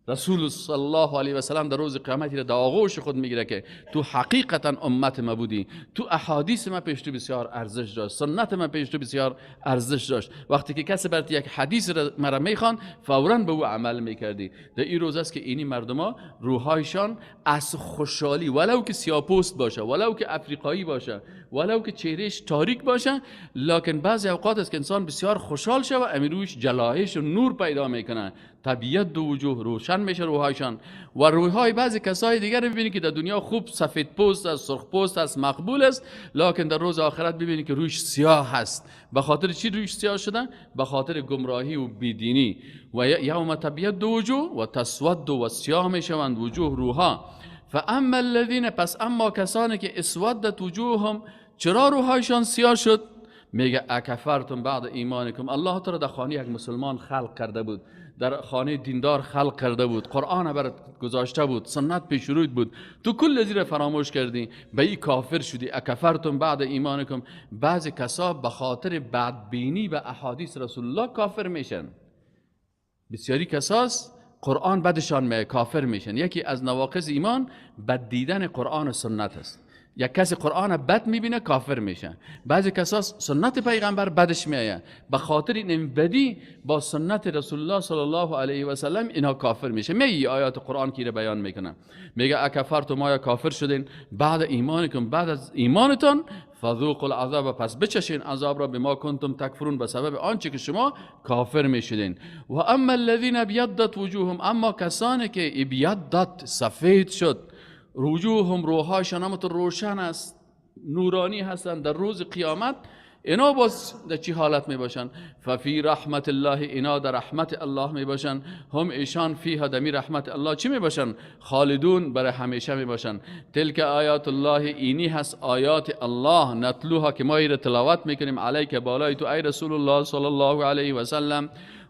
رسول صلی الله علیه و سلم در روز قیامت را در آغوش خود میگیره که تو حقیقتا امت ما بودی، تو احادیث ما پیش تو بسیار ارزش داشت، سنت ما پیش تو بسیار ارزش داشت. وقتی که کسی برات یک حدیث را مرا میخوان، فورا به او عمل میکردی. در این روز است که اینی مردما روحایشان از خوشحالی، ولو که سیاه‌پوست باشه، ولو که افریقایی باشه، ولو که چهرهش تاریک باشه، لکن بعضی اوقات است که انسان بسیار خوشحال شه و امیروش جلایش و نور پیدا میکنه، طبیعت دو وجوه روشن میشه روحایشان. و روحای بعضی کسای دیگر میبینی که در دنیا خوب سفید پوست است، سرخ پوست است، مقبول است، لکن در روز آخرت ببینی که رویش سیاه است. به خاطر چی رویش سیاه شدن؟ به خاطر گمراهی و بیدینی. و یوم طبیعت دو وجوه و تسود و سیاه میشوند وجوه روحا. فاما الذین، پس اما کسانی که اسودت وجوههم، چرا روحایشان سیاه شد؟ میگه اکفرتم بعد ایمانکم. الله تعالی در خانه یک مسلمان خلق کرده بود، در خانه دیندار خلق کرده بود، قرآن برات گذاشته بود، سنت پیش رویت بود، تو کل زیر فراموش کردی، به این کافر شدی. اکفرتم بعد ایمانکم. بعضی کسا به خاطر بدبینی به احادیث رسول الله کافر میشن. بسیاری کساس قرآن بدشان می کافر میشن. یکی از نواقض ایمان بد دیدن قرآن و سنت است. یک کسی قرآن بد میبینه کافر میشه. بعضی کسا سنت پیغمبر بدش میآید، به خاطر این بدی با سنت رسول الله صلی الله علیه و سلم اینا کافر میشه. می آیات قرآن کی رو بیان میکنه، میگه اکفرتم، آیا کافر شدین بعد ایمانکم، بعد از ایمانتان، فذوقوا العذاب، پس بچشین عذاب را، بما کنتم تکفرون، به سبب آنچه که شما کافر میشدین. و اما الذین ابیضت وجوههم، اما کسانی که ابیضت سفید شد وجوههم، روحایشان هم روشن است، نورانی هستند در روز قیامت، اینا باز در چی حالت می باشن؟ ففی رحمت الله، اینا در رحمت الله می باشن. هم ایشان فیها، دمی رحمت الله چی می باشن؟ خالدون، برای همیشه می باشن. تلک آیات الله، اینی هست آیات الله، نتلوها که ما ایره تلاوت میکنیم، علیک بالای تو ای رسول الله صلی الله علیه و سلم.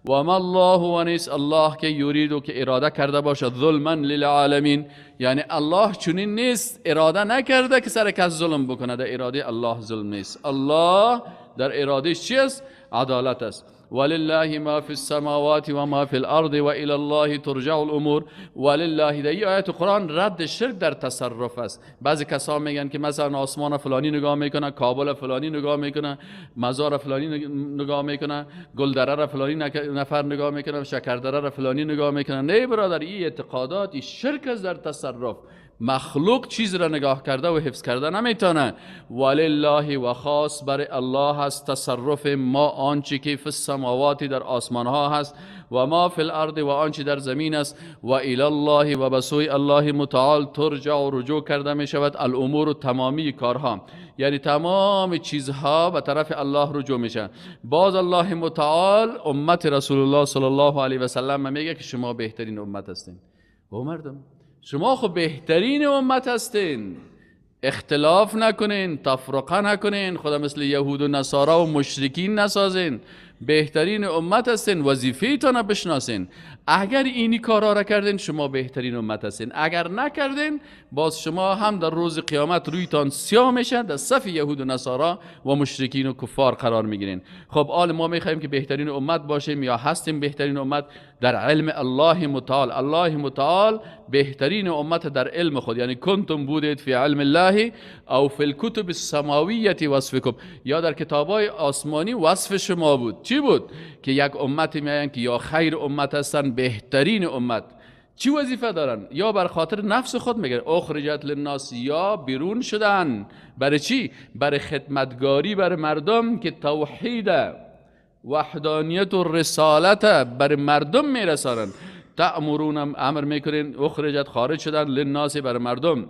و ما الله و نیست الله که یریدو که اراده کرده باشد ظلما للعالمین، یعنی الله چنین نیست، اراده نکرده که سر کس ظلم بکنه. در اراده الله ظلم نیست. الله در اراده چی است؟ عدالت است. ولله ما فی السماوات و ما فی الارض و الی الله ترجع الامور. ولله، در این آیت قرآن رد شرک در تصرف است. بعضی کسا میگن که مثلا آسمان فلانی نگاه میکنه، کابل فلانی نگاه میکنه، مزار فلانی نگاه میکنه، گلدره را فلانی نفر نگاه میکنه، شکردره را فلانی نگاه میکنه. نه برادر، این اعتقادات، این شرک است در تصرف. مخلوق چیز را نگاه کرده و حفظ کرده نمیتونه. ولله و خاص بر الله هست تصرف ما، آنچه که فی السماوات در آسمان ها هست، و ما فی الارض و آنچه در زمین است، و الی الله و به سوی الله متعال ترجع و رجوع کرده می شود الامور و تمامی کارها، یعنی تمام چیزها به طرف الله رجوع میشه. باز الله متعال امت رسول الله صلی الله علیه و سلم میگه که شما بهترین امت هستین. و مردم شما خب بهترین امت هستین، اختلاف نکنین، تفرقه نکنین، خدا مثل یهود و نصارا و مشرکین نسازین. بهترین امت هستین، وظیفه تان بشناسین. اگر اینی کارا را کردین شما بهترین امت هستین، اگر نکردین باز شما هم در روز قیامت رویتان سیاه میشه، در صف یهود و نصارا و مشرکین و کفار قرار میگیرین. خب آل ما میخوایم که بهترین امت باشیم یا هستیم بهترین امت در علم الله متعال. الله متعال بهترین امت در علم خود، یعنی کنتم بودید فی علم الله او فی الکتب السماویه وصفکم، یا در کتابای آسمانی وصف شما بود. چی بود؟ که یک امتی میاین که یا خیر امت هستن، بهترین امت. چی وظیفه دارن؟ یا بر خاطر نفس خود میگه اخرجت للناس، یا بیرون شدن برای چی؟ برای خدمتگاری بر مردم که توحید وحدانیت و رسالت بر مردم میرسانن. تأمرون امر میکنین، اخرجت خارج شدن، للناس بر مردم.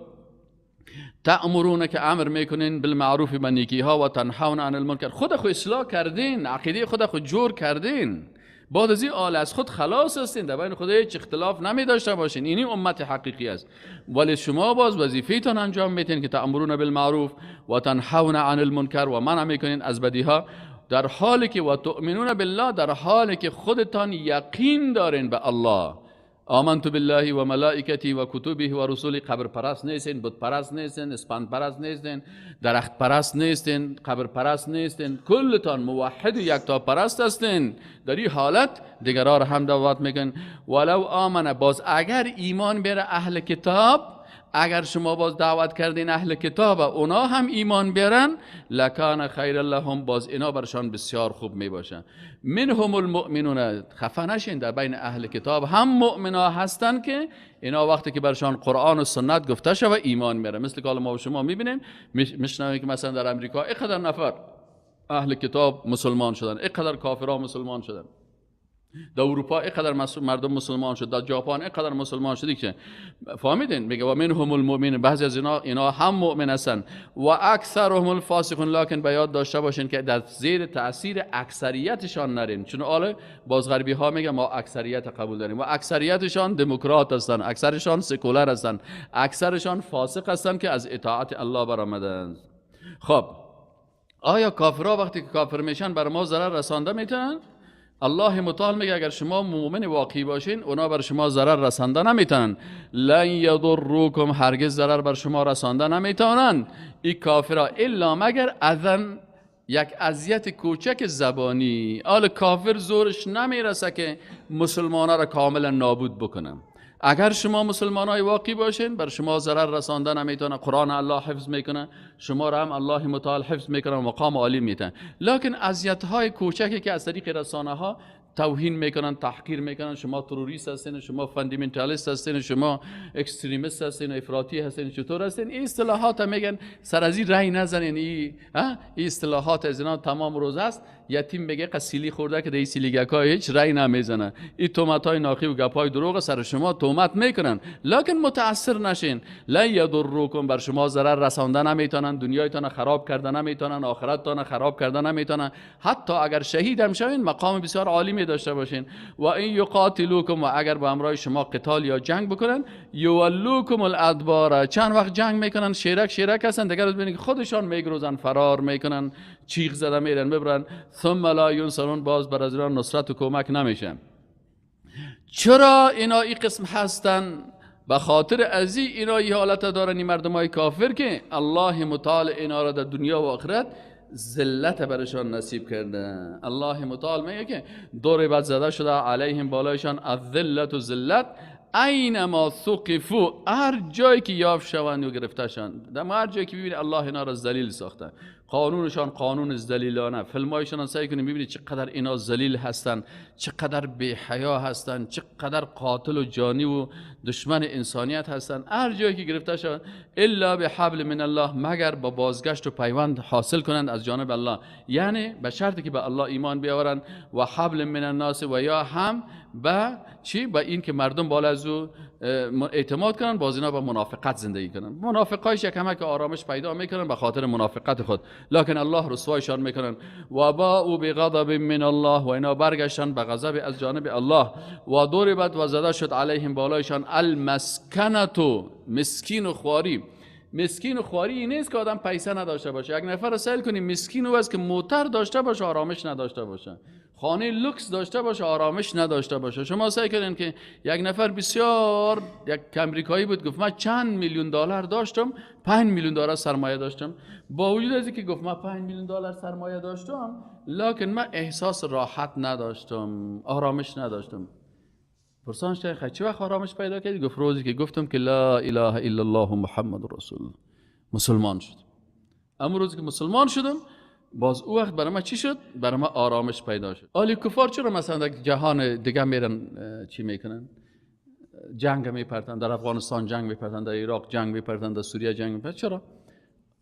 تأمرون که امر میکنین، بالمعروف به نیکی ها، و تنهون عن المنکر. خود خو اصلاح کردین، عقیده خود خو جور کردین، بعد از این آل از خود خلاص هستین، در بین خود هیچ اختلاف نمی داشته باشین. اینی امت حقیقی است. ولی شما باز وظیفه‌تان انجام میتین که تأمرون بالمعروف و تنهون عن المنکر و منع میکنین از بدیها، در حالی که و تؤمنون بالله، در حالی که خودتان یقین دارین به الله. آمنت بالله و ملائکتی و کتبه و رسولی. قبر پرست نیستین، بت پرست نیستین، اسپند پرست نیستین، درخت پرست نیستین، قبر پرست نیستین، کلتان موحد و یکتا پرست هستین. در این حالت دیگران را هم دعوت میکن. ولو آمن، باز اگر ایمان بیاره اهل کتاب، اگر شما باز دعوت کردین اهل کتاب اونا هم ایمان بیارن، لکان خیر لهم، باز اینا برشان بسیار خوب می باشن. منهم المؤمنون، خفه نشین، در بین اهل کتاب هم مؤمنا هستن که اینا وقتی که برشان قرآن و سنت گفته شوه ایمان میارن. مثل که حالا ما و شما میبینیم، میشنویم که مثلا در امریکا اینقدر نفر اهل کتاب مسلمان شدن، اینقدر کافرها مسلمان شدن، در اروپا اینقدر مردم مسلمان شد، در ژاپن اینقدر مسلمان شد که فهمیدین. میگه و منهم المؤمن، بعضی از اینا هم مؤمن هستن، و اکثرهم الفاسقون. لکن به یاد داشته باشین که در زیر تاثیر اکثریتشان نرین، چون آله باز غربی ها میگه ما اکثریت قبول داریم و اکثریتشان دموکرات هستن، اکثرشان سکولر هستن، اکثرشان فاسق هستن که از اطاعت الله برآمدند. خب آیا کافرها وقتی که کافر میشن بر ما ضرر رسانده میتونن؟ الله متعال میگه اگر شما مؤمن واقعی باشین اونا بر شما ضرر رسانده نمیتونن. لن یضروکم، هرگز ضرر بر شما رسانده نمیتونن این کافرها، الا مگر اذن، یک اذیت کوچک زبانی. آل کافر زورش نمیرسه که مسلمانا را کاملا نابود بکنن. اگر شما مسلمان های واقعی باشین بر شما ضرر رسانده نمیتونه، قرآن الله حفظ میکنه، شما را هم الله متعال حفظ میکنه و مقام عالی میتونه. لکن اذیت های کوچکی که از طریق رسانه ها توهین میکنن، تحقیر میکنن، شما تروریست هستین، شما fundamentalist هستین، شما extremist هستین، افراطی هستین، چطور هستین. این اصطلاحات میگن، سر از این رأی نزنین. این اصطلاحات از اینا تمام روز است. یتیم میگه قسیلی خورده که در سیلیگکای هیچ رأی نمیزنه. این تهمت‌های ناقی و گپ‌های دروغ سر شما تهمت میکنن، لکن متاثر نشین. لا یضرکم، بر شما ضرر رسانده نمیتونن، دنیایتان خراب کرده نمیتونن، آخرتتان خراب کرده نمیتونن. حتی اگر شهید هم شوین مقام بسیار عالی می داشته باشین. و این یقاتلوکم، و اگر با همراه شما قتال یا جنگ بکنن، یولوکم الادبار، چند وقت جنگ میکنن، شیرک شیرک هستن، دیگر روز ببینید خودشان میگروزن، فرار میکنن، چیغ زده میرن ببرن. ثم لا ینصرون، باز بر از اینا نصرت و کمک نمیشه. چرا اینا این قسم هستن؟ به خاطر از اینا این حالت دارن، این مردم های کافر، که الله متعال اینا را در دنیا و آخرت ذلت برشان نصیب کرده. الله متعال میگه که ضربت، زده شده، علیهم، بالایشان، الذلت و ذلت، اینما ثقفوا، هر جایی که یافت شوند و گرفته شوند، در هر جایی که ببینید الله اینا را ذلیل ساخته. قانونشان قانون ذلیلانه، فیلمایشان سعی کنید ببینید چقدر اینا ذلیل هستند، چقدر بی حیا هستند، چقدر قاتل و جانی و دشمن انسانیت هستند. هر جایی که گرفته شوند، الا بحبل من الله، مگر با بازگشت و پیوند حاصل کنند از جانب الله، یعنی به شرطی که به الله ایمان بیاورند، و حبل من الناس، و یا هم به چی؟ به این که مردم بالا از او اعتماد کنن، باز اینا با منافقت زندگی کنن. منافقایش یک که آرامش پیدا میکنن به خاطر منافقت خود، لکن الله رسوایشان میکنن. و با او بغضب من الله، و اینا برگشتن به غضب از جانب الله. و ضربت، و زده شد، علیهم، بالایشان، المسکنة، مسکین و خواری. مسکین و خواری این نیست که آدم پیسه نداشته باشه. یک نفر رو سیل کنیم مسکین او است که موتر داشته باشه آرامش نداشته باشه، خانه لوکس داشته باشه آرامش نداشته باشه. شما سعی کنین که یک نفر بسیار، یک امریکایی بود، گفت من چند میلیون دلار داشتم، 5 میلیون دلار سرمایه داشتم. با وجود از اینکه گفت من 5 میلیون دلار سرمایه داشتم، لکن من احساس راحت نداشتم، آرامش نداشتم. پرسان شد چه وقت آرامش پیدا کردی؟ گفت روزی که گفتم که لا اله الا الله محمد رسول الله، مسلمان شد. اما روزی که مسلمان شدم، باز او وقت برای ما چی شد؟ برای ما آرامش پیدا شد. آلی کفار چرا مثلا در جهان دیگه میرن چی میکنن؟ جنگ میپرتن، در افغانستان جنگ میپرتن، در عراق جنگ میپرتن، در سوریه جنگ میپرتن. چرا؟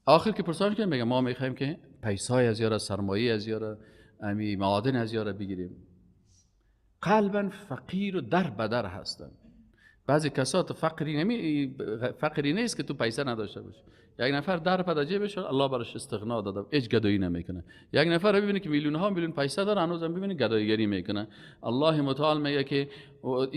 آخر که پرسان کنیم میگه ما میخوایم که پیسای از یارا، سرمایه از یارا، امی معادن از یارا بگیریم. قلبا فقیر و در بدر هستن. بعضی کسات فقری نیست که تو پیسه نداشته باشی. یک نفر در پد جیبش الله براش استغنا داده، هیچ گدایی نمیکنه. یک نفر ببینه که میلیون ها میلیون پیسه داره، هنوزم ببینه گداییگری میکنه. الله متعال میگه که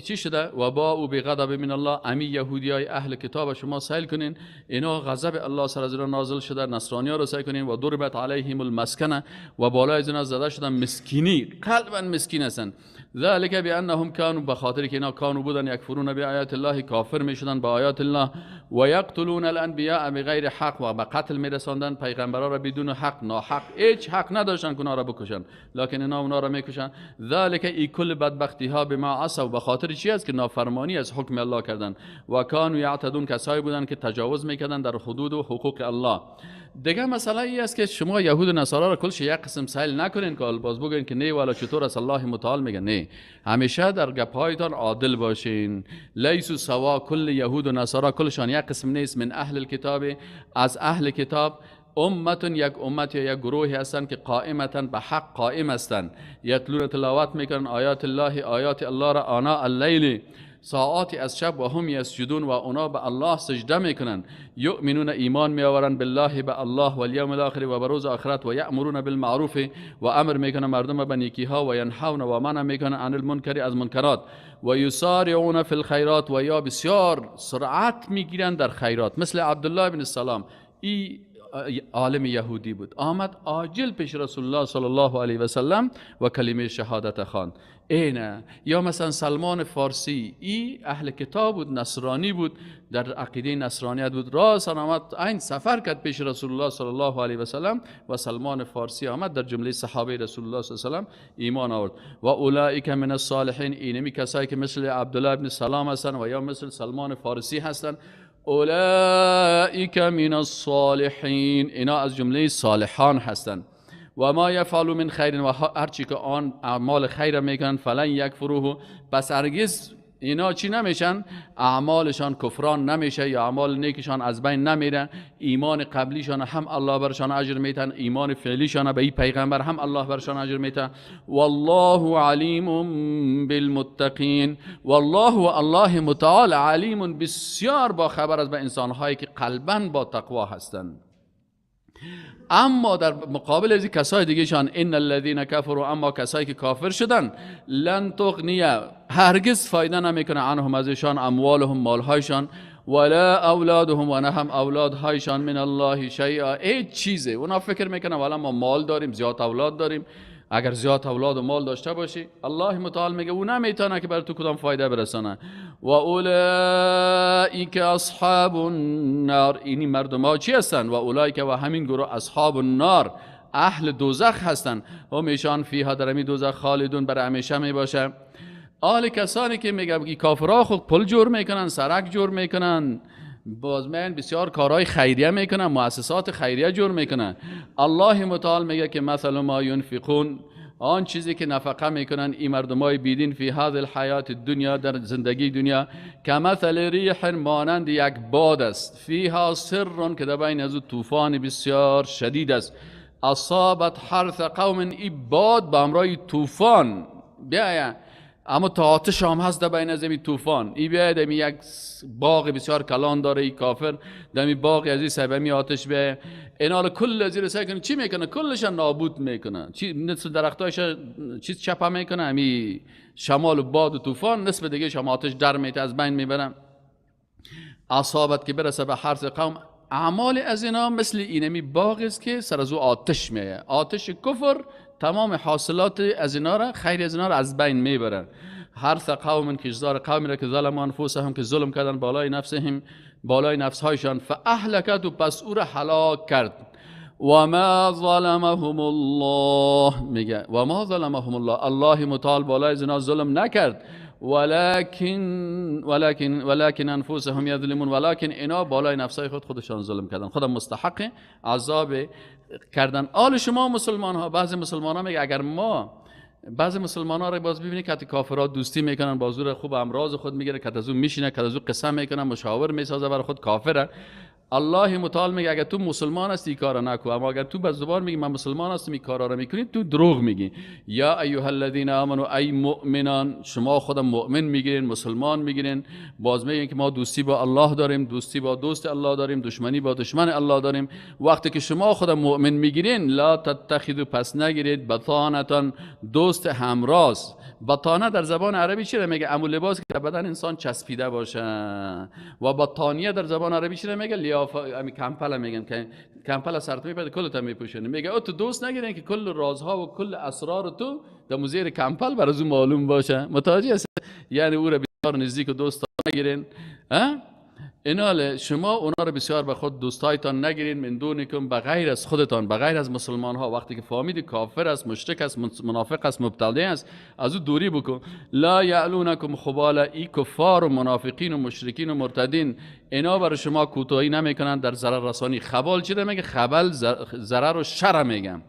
چی شده؟ و با او بغضب من الله، امی یهودیای اهل کتاب شما سیل کنین، اینا غضب الله سر از اینا نازل شده، نصرانی‌ها رو سیل کنین. و ضربت علیهم المسکنه، و بالای از اینا زده شدن مسکینی، قلبا مسکین هستن. ذلك بانهم كانوا، به خاطر که اینا کانوا بودن، یکفرون بآیات الله، کافر میشدن با آیات الله، و یقتلون الانبیاء بغیر حق، و به قتل میرساندن پیغمبرا را بدون حق، ناحق، هیچ حق نداشتن که اونا را بکشن، لکن اینا اونا را میکشن. ذلك ای کل بدبختی ها بما عصوا، به خاطر چی است که نافرمانی از حکم الله کردن. و کانوا یعتدون، کسایی بودن که تجاوز میکردن در حدود و حقوق الله. دیگه مسئله ای است که شما یهود و نصارا را کلش یک قسم سیل نکنین که باز بگین که نه والا چطور است. الله متعال میگه نه، همیشه در گپهایتان عادل باشین. لیسوا سوا، کل یهود و نصارا کلشان یک قسم نیست. من اهل الکتاب، از اهل کتاب، امت، یک امت یا یک گروهی هستند که قائمتن، به حق قائم هستند، یتلون، تلاوت میکنن، آیات الله، آیات الله را، آنا اللیل، ساعاتی از شب، و هم یسجدون، و اونا به الله سجده میکنن. یؤمنون، ایمان میآورن، بالله، به الله، و الیوم الاخر، و به روز آخرت، و یأمرون بالمعروف، و امر میکنن مردم به نیکی ها، و ینهون، و منع میکنن، عن المنکر، از منکرات، و یسارعون فی الخیرات، و یا بسیار سرعت میگیرن در خیرات. مثل عبدالله بن السلام، ای عالم یهودی بود، آمد عاجل پیش رسول الله صلی الله علیه و سلم و کلمه شهادت خواند. اینه. یا مثلا سلمان فارسی، ای اهل کتاب بود، نصرانی بود، در عقیده نصرانیت بود، راست آمد این سفر کرد پیش رسول الله صلی الله علیه و سلم و سلمان فارسی آمد در جمله صحابه رسول الله صلی الله علیه و سلم ایمان آورد. و اولئک من الصالحین، اینمی کسایی که مثل عبدالله بن سلام هستند و یا مثل سلمان فارسی هستند، اولئک من الصالحین، اینا از جمله صالحان هستند. و ما یفعلوا من خیر، و هرچی که آن اعمال خیر میکنن، فلن یکفروه، پس هرگز اینا چی نمیشن؟ اعمالشان کفران نمیشه یا اعمال نیکشان از بین نمیره. ایمان قبلیشان هم الله برشان اجر میتن، ایمان فعلیشان به این پیغمبر هم الله برشان اجر میتن. والله علیم بالمتقین، والله و الله متعال علیم، بسیار با خبر است به انسانهایی که قلبا با تقوا هستند. اما در مقابل از کسای دیگه شان، ان الذين كفروا، اما کسایی که کافر شدن، لن تغنیه، هرگز فایده نمیکنه عنهم ازشان، اموالهم مالهایشان، ولا اولادهم و نه هم اولادهایشان، من الله شیئا، هیچ چیزه. اونا فکر میکنن والا ما مال داریم، زیاد اولاد داریم، اگر زیاد اولاد و مال داشته باشی، الله متعال میگه او نمیتونه که بر تو کدام فایده برسانه. و اولئک اصحاب النار، اینی مردم ها چی هستن؟ و اولئک و همین گروه اصحاب النار، اهل دوزخ هستن. هم ایشان فیها در همی دوزخ خالدون، بر همیشه میباشه. آل کسانی که میگه کافرها خود پل جور میکنن، سرک جور میکنن، باز من بسیار کارهای خیریه میکنن، مؤسسات خیریه جور میکنن. الله متعال میگه که مثل ما ینفقون، آن چیزی که نفقه میکنن این مردمای بیدین، فی هذه الحیات الدنیا، در زندگی دنیا، کمثل ریح، مانند یک باد است، فیها سر، که در بین از او طوفان بسیار شدید است، اصابت حرث قوم، این باد به همراه طوفان بیاید، اما تا آتش هم هست در بین از این طوفان، ای بیاید دمی یک باغ بسیار کلان داره ای کافر، دمی باغ از این سبمی آتش بیاید، اینا رو کل از این سعی کنه چی میکنه؟ کلش نابود میکنه، چی نصف درختایش چیز چپه میکنه، همی شمال و باد و طوفان، نصف دیگه شما آتش در میته از بین میبرن. اصابت که برسه به حرث قوم، اعمال از اینا مثل اینمی باغ است که سر از او آتش میایه، آتش کفر تمام حاصلات از اینا را، خیر از اینا را از بین میبره. حرث قوم، کشزار قومی را که ظلم انفسهم، که ظلم کردن بالای نفسهم، بالای نفسهایشان، فاهلکت، و پس او را هلاک کرد. و ما ظلمهم الله، میگه و ما ظلمهم الله، الله متعال بالای از اینا ظلم نکرد، ولكن ولكن ولكن انفسهم یظلمون، ولكن اینا بالای نفسهای خود خودشان ظلم کردن، خودم مستحق عذاب کردن. آل شما مسلمان ها، بعضی مسلمان ها میگه اگر ما، بعضی مسلمان ها رو باز ببینید که کافرها دوستی میکنن، بازور خوب امراض خود میگیره، که از اون میشینه، که از اون قسم میکنه، مشاور میسازه برای خود، کافره. الله متعال میگه اگر تو مسلمان هستی این کارا نکو، اما اگر تو به زبان میگی من مسلمان هستم این کارا رو میکنی، تو دروغ میگی. یا ایها الذین آمنو، ای مؤمنان، شما خودم مؤمن میگیرین، مسلمان میگیرین، باز میگین که ما دوستی با الله داریم، دوستی با دوست الله داریم، دشمنی با دشمن الله داریم. وقتی که شما خودم مؤمن میگیرین، لا تتخذوا، پس نگیرید بطانتان، دوست همراز. بطانه در زبان عربی چی میگه؟ امو لباس که در بدن انسان چسبیده باشه. و بطانیه در زبان عربی چی میگه؟ امی کمپل میگن که کمپل سرت میپره کلت میپوشونه. میگه او تو دوست نگیرین که کل رازها و کل اسرار تو در زیر کمپل بر از او معلوم باشه. متوجه هست؟ یعنی او را بسیار نزدیک و دوست نگیرین. اینال شما اونا رو بسیار به خود دوستایتان نگیرین، من دونکم، به غیر از خودتان، به غیر از مسلمان ها. وقتی که فهمید کافر است، مشرک است، منافق است، مبتدع است، از او دوری بکن. لا یعلونکم خبال، ای کفار و منافقین و مشرکین و مرتدین، اینا برای شما کوتاهی نمیکنن در ضرر رسانی. خبال چی میگه؟ خبل ضرر و شر میگن.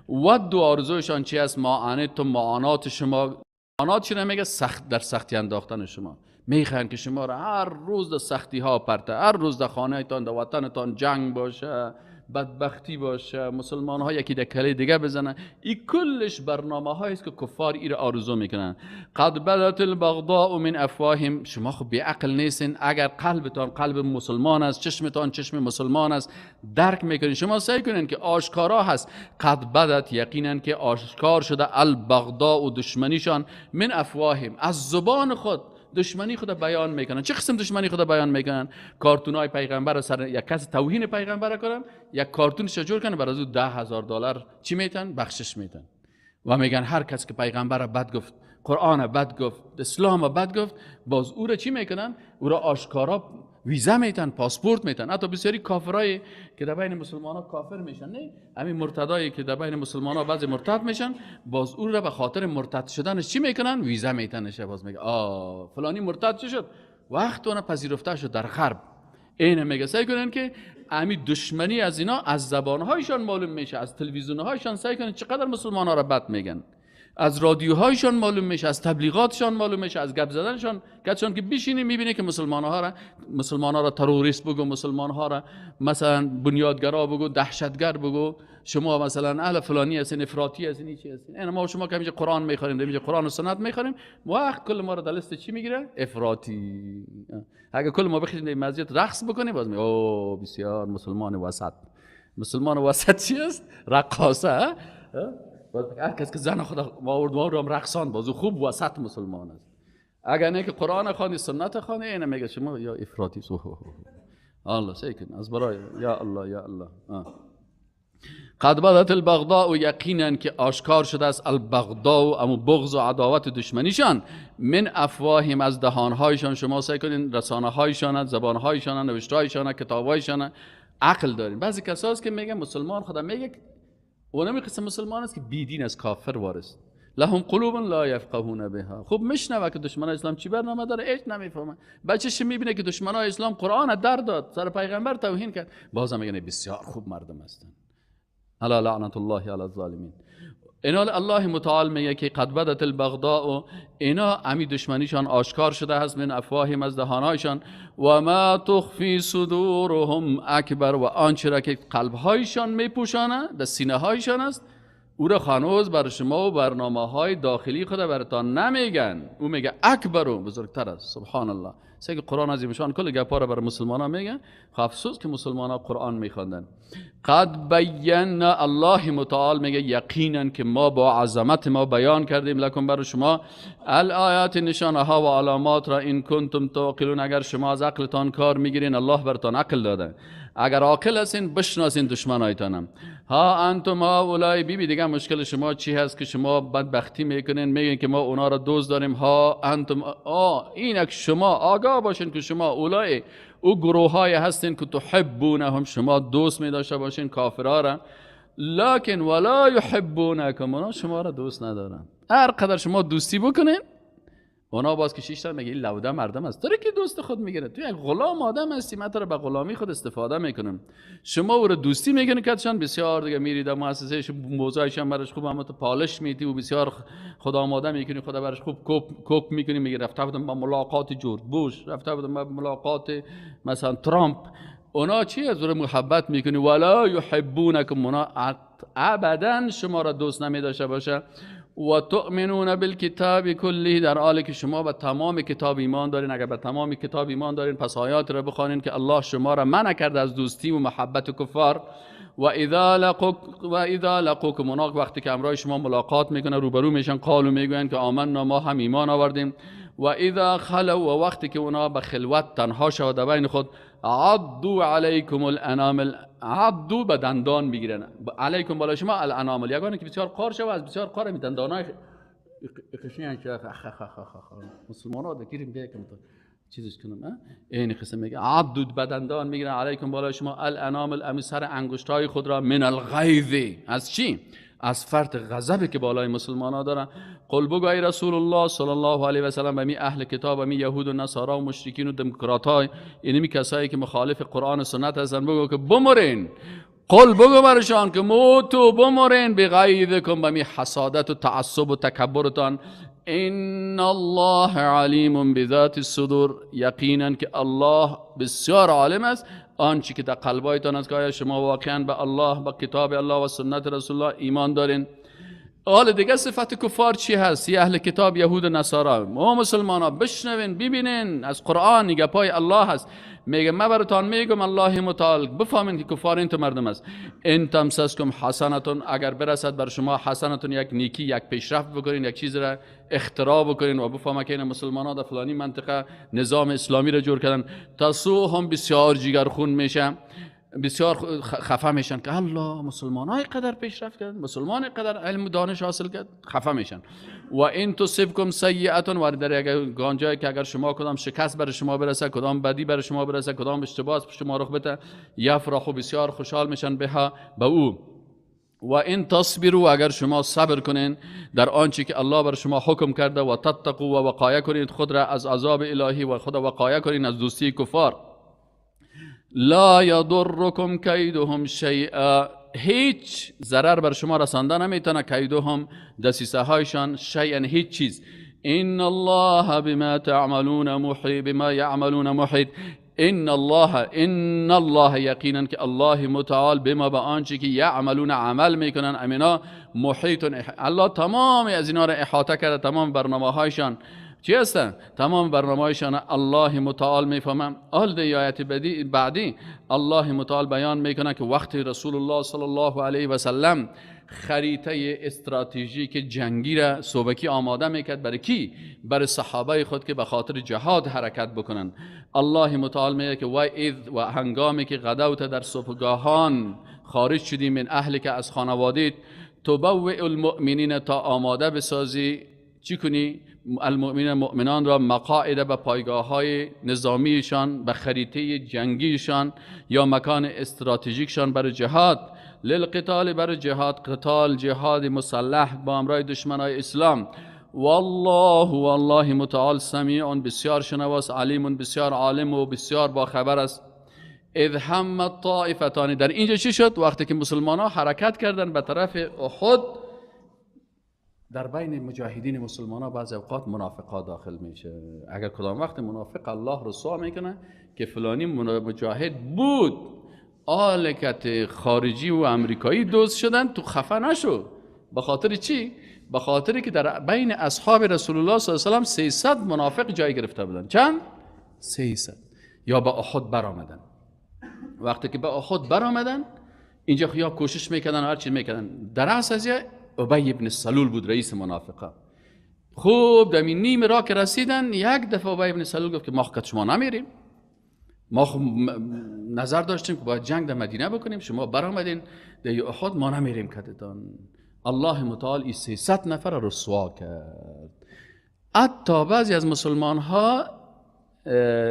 ود و آرزوشان چی است؟ معانت و معانات شما. معانات چی میگه؟ سخت، در سختی انداختن شما. میخوان که شما را هر روز در سختی ها پرته، هر روز در خانه تان، در وطنتان جنگ باشه، بدبختی باشه، مسلمان ها یکی در کله دیگه بزنن. این کلش برنامه هایی است که کفار ای را آرزو میکنن. قد بدت البغضاء من افواههم، شما خب بی عقل نیستین. اگر قلبتان قلب مسلمان است، چشمتان چشم مسلمان است، درک میکنین. شما سعی کنین که آشکارا هست. قد بدت، یقینا که آشکار شده، البغضاء و دشمنیشان، من افواههم، از زبان خود دشمنی خود بیان میکنن. چه قسم دشمنی خود بیان میکنن؟ کارتونای پیغمبر سر یک کس توهین پیغمبر کنن، یک کارتونش جور کنن، برای او $10,000 چی میتن؟ بخشش میتن. و میگن هر کس که پیغمبر بد گفت، قرآن بد گفت، اسلام بد گفت، باز او را چی میکنن؟ او را آشکارا ویزا میتن، پاسپورت میتن. حتی بسیاری کافرایی که در بین مسلمان‌ها کافر میشن، نه همین مرتدایی که در بین مسلمان‌ها بعضی مرتد میشن، باز او را به خاطر مرتد شدنش چی میکنن؟ ویزا میتنش. باز میگه آ فلانی مرتد چی شد؟ وقت اون پذیرفته شد در غرب. این میگه سعی کنن که امی دشمنی از اینا از زبانهایشان معلوم میشه، از تلویزیونهایشان. سعی کنید چقدر مسلمان ها را بد میگن، از رادیوهایشان معلوم میشه، از تبلیغاتشان معلوم میشه، از گپ زدنشان. کسان که بشینی میبینی که مسلمان ها را تروریست بگو، مسلمان ها را مثلا بنیادگرا بگو، دهشتگر بگو، شما مثلا اهل فلانی هستین، افراطی هستین، این چی هستین. اینا ما شما که میگه قرآن میخوانیم، میگه قرآن و سنت میخوانیم، وقت کل ما را در لیست چی میگیره؟ افراطی. اگه کل ما بخوایم در مسجد رقص بکنیم، باز میگه او بسیار مسلمان وسط. مسلمان وسط چی است؟ رقاصه. هر کس که زن خود آورد هم رقصان، باز خوب وسط مسلمان است. اگر نه که قرآن خوانی سنت خوانی، اینا میگه شما یا افراطی. الله سیکن از برای یا الله یا الله. قد بدت البغضاء، یقینا که آشکار شده است البغضاء، امو بغض و عداوت دشمنیشان، من افواههم، از دهانهایشان. شما سعی کنین رسانه هایشان، زبانهایشان، نوشتهایشان، کتابهایشان عقل دارین. بعضی کساست که میگن مسلمان خدا میگه و نمی قسم مسلمان است که بیدین از کافر وارث. لهم قلوب لا یفقهون بها. خوب میشنوه که دشمنای اسلام چی برنامه داره، هیچ نمیفهمه. بچه‌ش میبینه که دشمنای اسلام قرآن در داد، سر پیغمبر توهین کرد، بازم میگه بسیار خوب مردم هستن. الا لعنت الله علی الظالمین. اینا الله متعال میگه که قد بدت البغضاء، اینا امی دشمنیشان آشکار شده هست، من افواههم، از دهانهایشان، و ما تخفی صدورهم اکبر، و آنچه را که قلبهایشان میپوشانه در سینه هایشان است، او را خانوز بر شما و برنامه های داخلی خود براتان نمیگن. او میگه اکبر و بزرگتر است. سبحان الله. سه که قرآن عظیمشان کل گپا را بر مسلمان ها میگن. افسوس که مسلمان ها قرآن میخواندن. قد بینا، الله متعال میگه یقینا که ما با عظمت ما بیان کردیم لکم بر شما الآیات، نشانه ها و علامات را، این کنتم تعقلون، اگر شما از عقلتان کار میگیرین، الله برتان عقل داده، اگر عاقل هستین بشناسین دشمنایتانم. ها انتم هؤلاء، بی بی دیگه مشکل شما چی هست که شما بدبختی میکنین، میگین که ما اونا را دوست داریم. ها انتم، اینک شما آگاه باشین که شما اولای او گروه های هستین که تحبونهم، شما دوست می داشته باشین کافرها را، لکن ولا یحبونکم، اونا شما را دوست ندارن. هر قدر شما دوستی بکنین اونا باز که شیش تا میگه این لوده مردم است، تو که دوست خود میگیره، تو یک غلام آدم هستی، من تو رو به غلامی خود استفاده میکنم. شما او رو دوستی میکنی کتشان بسیار دیگه میری در مؤسسه موضوعش هم براش خوب، اما تو پالش میدی و بسیار خدا آماده میکنی، خدا براش خوب کوپ میکنی، میگه رفته بودم با ملاقات جورج بوش، رفته بودم با ملاقات مثلا ترامپ. اونا چی از او محبت میکنی، ولا یحبونکم، اونا ابدا شما را دوست نمیداشته باشه. و تؤمنون بالکتاب کله، در حالی که شما به تمام کتاب ایمان دارین. اگر به تمام کتاب ایمان دارین پس آیات را بخوانین که الله شما را منع کرده از دوستی و محبت کفار. و اذا لقوکم، اونا وقتی که همراه شما ملاقات میکنه، روبرو میشن، قالو میگوین که آمنا، ما هم ایمان آوردیم. و اذا خلو، و وقتی که اونا به خلوت تنها شود در بین خود، عضوا علیکم الانامل، عضوا به دندان میگیرن، علیکم بالا شما، الانامل یگانه که بسیار قار شود، از بسیار قار می دندانای قشنگ که مسلمان ها دکیریم که چیزش کنم، این قسم میگه عضوا به دندان میگیرن، علیکم بالا شما، الانامل، امی سر انگشتای خود را، من الغیظ، از چی؟ از فرط غضبی که بالای مسلمان ها دارن. قل بگو ای رسول الله صلی الله علیه و سلم، می اهل کتاب، می یهود و نصارا و مشرکین و دموکرات های، اینمی کسایی که مخالف قرآن و سنت هستن، بگو که بمرین. قل بگو برشان که موتو، بمرین، بغیظکم، به می حسادت و تعصب و تکبرتان. ان الله علیم بذات الصدور، یقینا که الله بسیار عالم است آنچه که در قلبایتان است، که آیا شما واقعا به الله، به کتاب الله و سنت رسول الله ایمان دارین. حال دیگه صفت کفار چی هست؟ یه اهل کتاب یهود و نصارا، ما مسلمان ها بشنوین ببینین از قرآن گپای الله هست، میگه من براتان میگم الله متعال، بفهمین که کفار این تو مردم است. ان تمسسکم حسنتون، اگر برسد بر شما حسنتون، یک نیکی، یک پیشرفت بکنین، یک چیز را اختراع بکنین و بفهمه که این مسلمان ها در فلانی منطقه نظام اسلامی را جور کردن، تسوهم، بسیار جگرخون میشه، بسیار خفه میشن که الله مسلمان های قدر پیشرفت کرد، مسلمان قدر علم و دانش حاصل کرد، خفه میشن. و این تصبکم سیئه، و در یک گانجایی که اگر شما کدام شکست بر شما برسه، کدام بدی بر شما برسه، کدام اشتباه شما رخ بده، یفرحوا، بسیار خوشحال میشن بها، به او. و این تصبروا، اگر شما صبر کنین در آنچه که الله بر شما حکم کرده، و تتقوا، و وقایه کنید خود را از عذاب الهی، و خود وقایه کنین از دوستی کفار، لا یضرکم کیدهم شیئا، هیچ ضرر بر شما رسانده نمیتونه، کیدهم دسیسه هایشان، شیئا هیچ چیز. ان الله بما تعملون محیط، بما یعملون محیط. ان الله، ان الله یقینا که الله متعال بما به آنچه که یعملون عمل میکنن، امینا محیط، الله تمام از اینا را احاطه کرده، تمام برنامه هایشان چی هستن؟ تمام برنامه هایشان الله متعال میفهمم. آل دی آیت بعدی الله متعال بیان میکنه که وقتی رسول الله صلی الله علیه و سلم خریطه استراتژیک جنگی را صوبکی آماده میکرد برای کی؟ برای صحابه خود که به خاطر جهاد حرکت بکنن. الله متعال میگه که و اذ، و هنگامی که غدوت در صبحگاهان خارج شدی، من اهلک از خانوادیت، تبوئ المؤمنین تا آماده بسازی چی کنی؟ المؤمنین مؤمنان را، مقاعد به پایگاه های نظامیشان، به خریطه جنگیشان یا مکان استراتژیکشان برای جهاد، للقتال برای جهاد، قتال جهاد مسلح با امرای دشمنای اسلام. والله والله متعال سمیع بسیار شنواست، علیم بسیار عالم و بسیار با خبر است. اذ هم الطائفتان، در اینجا چی شد؟ وقتی که مسلمان ها حرکت کردن به طرف احد، در بین مجاهدین مسلمان ها بعضی اوقات منافقا داخل میشه. اگر کدام وقت منافق الله رسوا میکنه که فلانی مجاهد بود، آلکت خارجی و امریکایی دوست شدن، تو خفه نشو. به خاطر چی؟ به خاطر که در بین اصحاب رسول الله صلی الله علیه و سلم 300 منافق جای گرفته بودن. چند؟ 300. یا به احد برآمدن. وقتی که به احد برآمدن، اینجا یا کوشش میکردن هر چیز میکردن. در اصل از ابی ابن سلول بود رئیس منافقه. خوب در نیم راه که رسیدن، یک دفعه ابی ابن سلول گفت که ما خود شما نمیریم، ما خب نظر داشتیم که باید جنگ در مدینه بکنیم، شما برآمدین در احد، ما نمیریم کتتان. الله متعال این 300 نفر رسوا کرد. حتی بعضی از مسلمان ها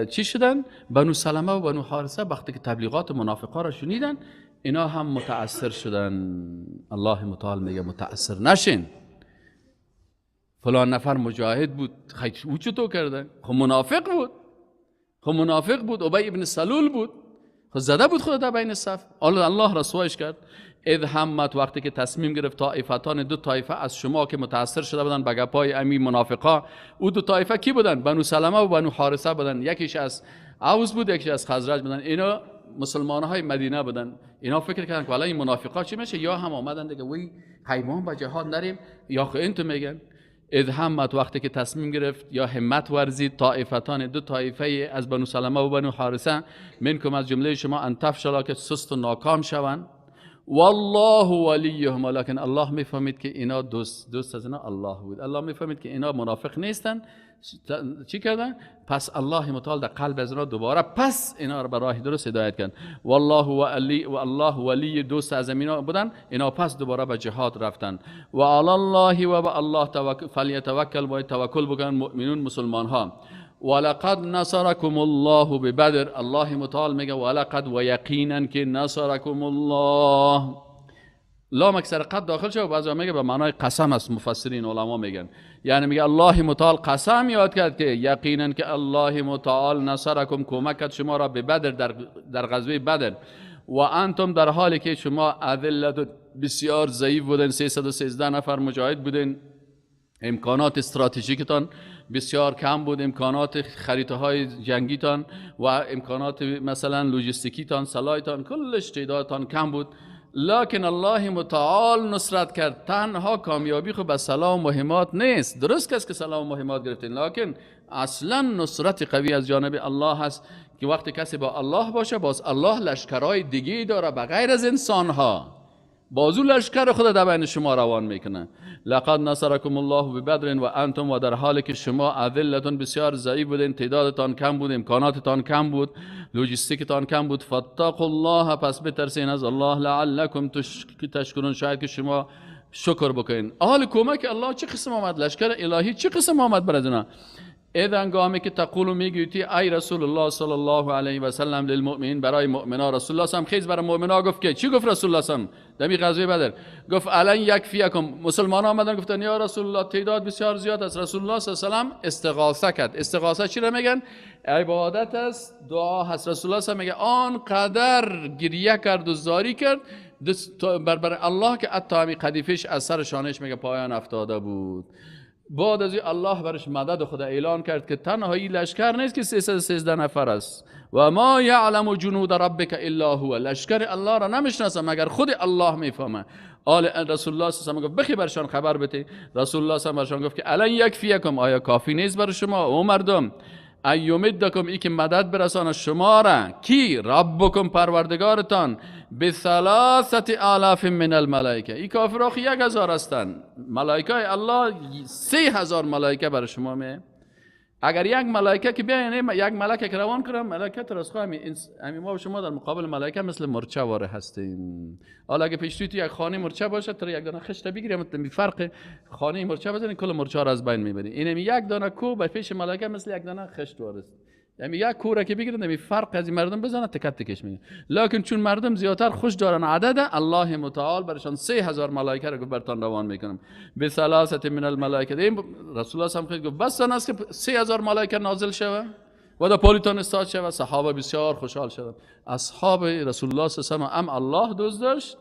چی شدن؟ بنو سلمه و بنو حارثه وقتی که تبلیغات منافقا را شنیدن، اینا هم متأثر شدن. الله متعال میگه متأثر نشین. فلان نفر مجاهد بود، خیلی او چطور کردن؟ خب منافق بود، خب منافق بود، ابی ابن سلول بود، خب زده بود خود در بین صف، الله رسوایش کرد. اذ همت، وقتی که تصمیم گرفت طائفتان، دو طایفه از شما که متأثر شده بودن به گپای امی منافقا. او دو طایفه کی بودن؟ بنو سلمه و بنو حارثه بودن. یکیش از اوس بود، یکیش از خزرج بودن. اینا مسلمان های مدینه بودن. اینا فکر کردن که والا این منافقا چی میشه، یا هم آمدن دیگه وی حیوان با جهاد نریم، یا خو این تو میگن. اذ همت، وقتی که تصمیم گرفت یا همت ورزید طائفتان، دو طایفه از بنو سلمه و بنو حارثه، منکم از جمله شما، ان تفشلا که سست و ناکام شوند. والله ولیهم، لکن الله میفهمید که اینا دوست از اینا الله بود. الله میفهمید که اینا منافق نیستن. چی کردن؟ پس الله متعال در قلب از اینا دوباره پس اینا رو به راه درست هدایت کرد. والله ولی، و الله ولی دوست از اینا بودن، اینا پس دوباره به جهاد رفتن. و علی الله و به الله توکل، فلیتوکل، باید توکل بکنن مؤمنون مسلمان ها. ولقد نصرکم الله ببدر، الله متعال میگه ولقد و یقینا که نصرکم الله، لام اکثر قد داخل شد و بعضی میگه به معنای قسم است، مفسرین علما میگن، یعنی میگه الله متعال قسم یاد کرد که یقینا که الله متعال نصرکم کمک کرد شما را به بدر، در غزوه بدر، و انتم در حالی که شما اذلت بسیار ضعیف بودن، 313 نفر مجاهد بودن، امکانات استراتژیکتان بسیار کم بود، امکانات خریطه های جنگیتان و امکانات مثلا لوجستیکیتان، سلاحتان، کلش تعدادتان کم بود، لکن الله متعال نصرت کرد. تنها کامیابی خو به سلاح و مهمات نیست، درست کس که سلاح و مهمات گرفتین، لکن اصلا نصرت قوی از جانب الله هست که وقتی کسی با الله باشه، باز الله لشکرهای دیگه داره به غیر از انسانها، بازو لشکر خود در بین شما روان میکنه. لقد نصرکم الله ببدر و انتم، و در حالی که شما اذلتون بسیار ضعیف بودین، تعدادتان کم بود، امکاناتتان کم بود، لوجستیکتان کم بود، فاتقوا الله، پس بترسین از الله، لعلکم تشکرون، شاید که شما شکر بکنین. حال کمک الله چه قسم آمد، لشکر الهی چه قسم آمد بر از اینا. اذ هنگامی که تقول میگویی ای رسول الله صلی الله علیه و سلم للمؤمنین، برای مؤمنا. رسول الله هم خیز برای مؤمنا گفت که چی گفت رسول الله هم دمی غزوه بدر؟ گفت الان یکفیکم. مسلمان آمدن گفتن یا رسول الله تعداد بسیار زیاد است. رسول الله صلی الله علیه و سلم استغاثه کرد. استغاثه چی را میگن؟ عبادت است، دعا هست. رسول الله میگه آنقدر گریه کرد و زاری کرد بر الله که حتی همی قدیفش از سر شانش میگه پایان افتاده بود. بعد از الله برش مدد خود اعلان کرد که تنها این لشکر نیست که 313 نفر است. و ما یعلم جنود ربک الا هو، لشکر الله را نمیشناسه مگر خود الله میفهمه. آل رسول الله صلی الله علیه و گفت بخی برشان خبر بده. رسول الله صلی الله علیه و گفت که الان یکفیکم، آیا کافی نیست بر شما او مردم؟ ایمدکم، ای که مدد برسانه شما را کی؟ ربکم، پروردگارتان، به 3000 من الملائکه. ای کافرها 1000 هستند، ملائکه الله 3000 ملائکه بر شما می. اگر یک ملائکه که بیاین، یک ملائکه که روان کنم، ملائکه ترسخو همین ما و شما در مقابل ملائکه مثل مرچه واره هستیم. حالا اگه پیش توی یک خانه مرچه باشه، تر یک دانه خشت بگیری، مثل فرق خانه مرچه بزنی کل مرچه را از بین میبری. اینم یک دانه کو به پیش ملائکه مثل یک دانه خشت واره است. یعنی یک کوره که بگیرن نمی فرق از این مردم بزنه تکت تکش میگه. لکن چون مردم زیادتر خوش دارن عدد، الله متعال برشان 3000 ملائکه رو برتان روان میکنم. به ثلاثه من الملائکه. این رسول الله هم خیلی گفت بس است که 3000 ملائکه نازل شوه و در پالیتان استاد شوه. صحابه بسیار خوشحال شدند. اصحاب رسول الله صلی الله علیه و ام الله دوست داشت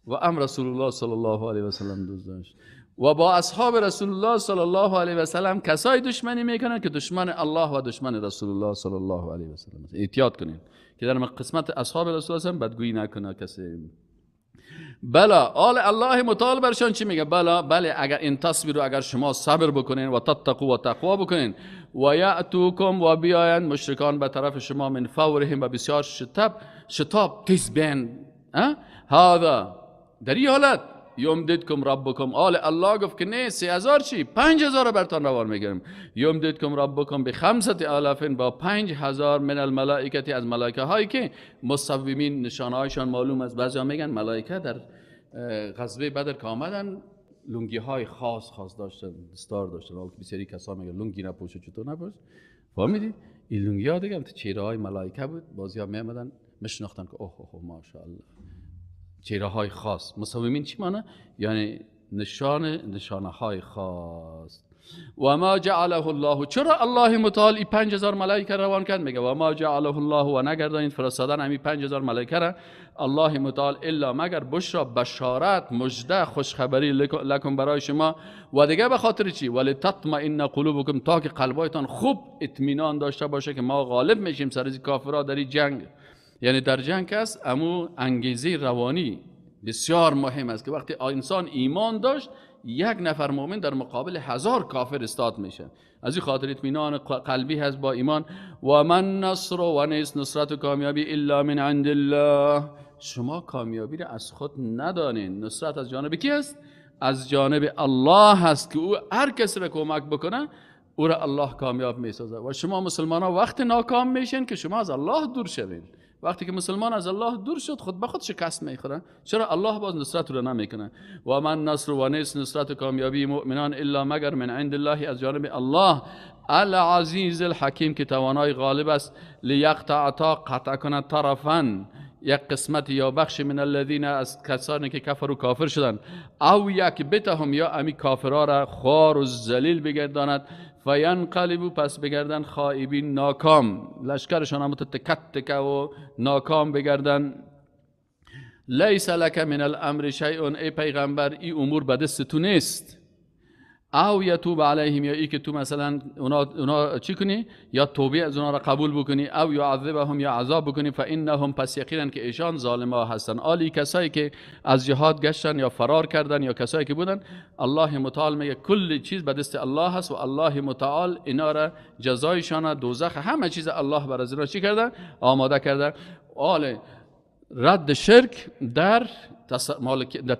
و ام رسول الله صلی الله علیه و سلم دوست داشت. و با اصحاب رسول الله صلی الله علیه و سلم کسای دشمنی میکنن که دشمن الله و دشمن رسول الله صلی الله علیه و سلم. احتیاط کنین که در قسمت اصحاب رسول الله بدگویی نکنه کسی. بلا آل الله متعال برشان چی میگه؟ بلا، بله، اگر این تصبر، اگر شما صبر بکنین و تتقوا و تقوا بکنین، و یأتوکم و بیاین مشرکان به طرف شما من فورهم و بسیار شتاب تیز بین. هذا در این حالت یمددکم ربکم، آل الله گفت که نه 3000 چی، 5000 برتان روان میگیرم. یمددکم ربکم به 5000 با 5000 من الملائکه، از ملائکه هایی که مصومین نشانه هایشان معلوم است. بعضی میگن ملائکه در غزوه بدر که آمدن لنگی های خاص خاص داشتن، دستار داشتن. حالا بسیاری کسا میگن لنگی نپوشه، چطور نپوشه؟ فهمیدی؟ این لنگی ها دیگه چهره های ملائکه بود. بعضی ها میامدن میشناختن که اوه اوه ماشاءالله، چهره های خاص. مصومین چی معنی؟ یعنی نشانه های خاص. و ما جعله الله، چرا الله متعال این 5000 ملائکه روان کرد؟ میگه و ما جعله الله، و نگردانید فرستادن همین 5000 ملائکه را الله متعال الا مگر بشرا، بشارت، مژده، خوشخبری لکم برای شما. و دیگه به خاطر چی؟ ولی تطمئن قلوبکم، تا که قلبایتان خوب اطمینان داشته باشه که ما غالب میشیم سر از کافرها در این جنگ. یعنی در جنگ است امو انگیزه روانی بسیار مهم است که وقتی انسان ایمان داشت، یک نفر مؤمن در مقابل 1000 کافر استاد میشه. از این خاطر اطمینان قلبی هست با ایمان. و من نصر و نیست نصرت و کامیابی الا من عند الله. شما کامیابی را از خود ندانین، نصرت از جانب کی است؟ از جانب الله هست که او هر کسی را کمک بکنه او را الله کامیاب میسازه. و شما مسلمان ها وقت ناکام میشین که شما از الله دور شوین. وقتی که مسلمان از الله دور شد خود به خود شکست میخوره. چرا؟ الله باز نصرت رو نمیکنه. و من نصر و نیست نصرت و کامیابی مؤمنان الا مگر من عند الله، از جانب الله العزیز الحکیم که توانای غالب است. لیقطع، تا قطع کند، طرفا، یک قسمت یا بخش، من الذین، از کسانی که کفر و کافر شدند، او یک بتهم، یا امی کافرها را خوار و ذلیل بگرداند. فینقلبوا، پس بگردن، خائبین، ناکام، لشکرشان هم تکت تکه و ناکام بگردن. لیس لک من الامر شیء، ای پیغمبر ای امور به دست تو نیست. او یتوب علیهم، یا ای که تو مثلا اونا چی کنی؟ یا توبه از اونا را قبول بکنی، او یعذبهم، یا عذاب بکنی. فانهم، پس یقینا که ایشان ظالما هستن. آلی کسایی که از جهاد گشتن یا فرار کردن یا کسایی که بودن، الله متعال میگه کل چیز به دست الله هست و الله متعال اینا را جزایشان دوزخ، همه چیز الله بر از اینا چی کرده؟ آماده کرده. آله رد شرک در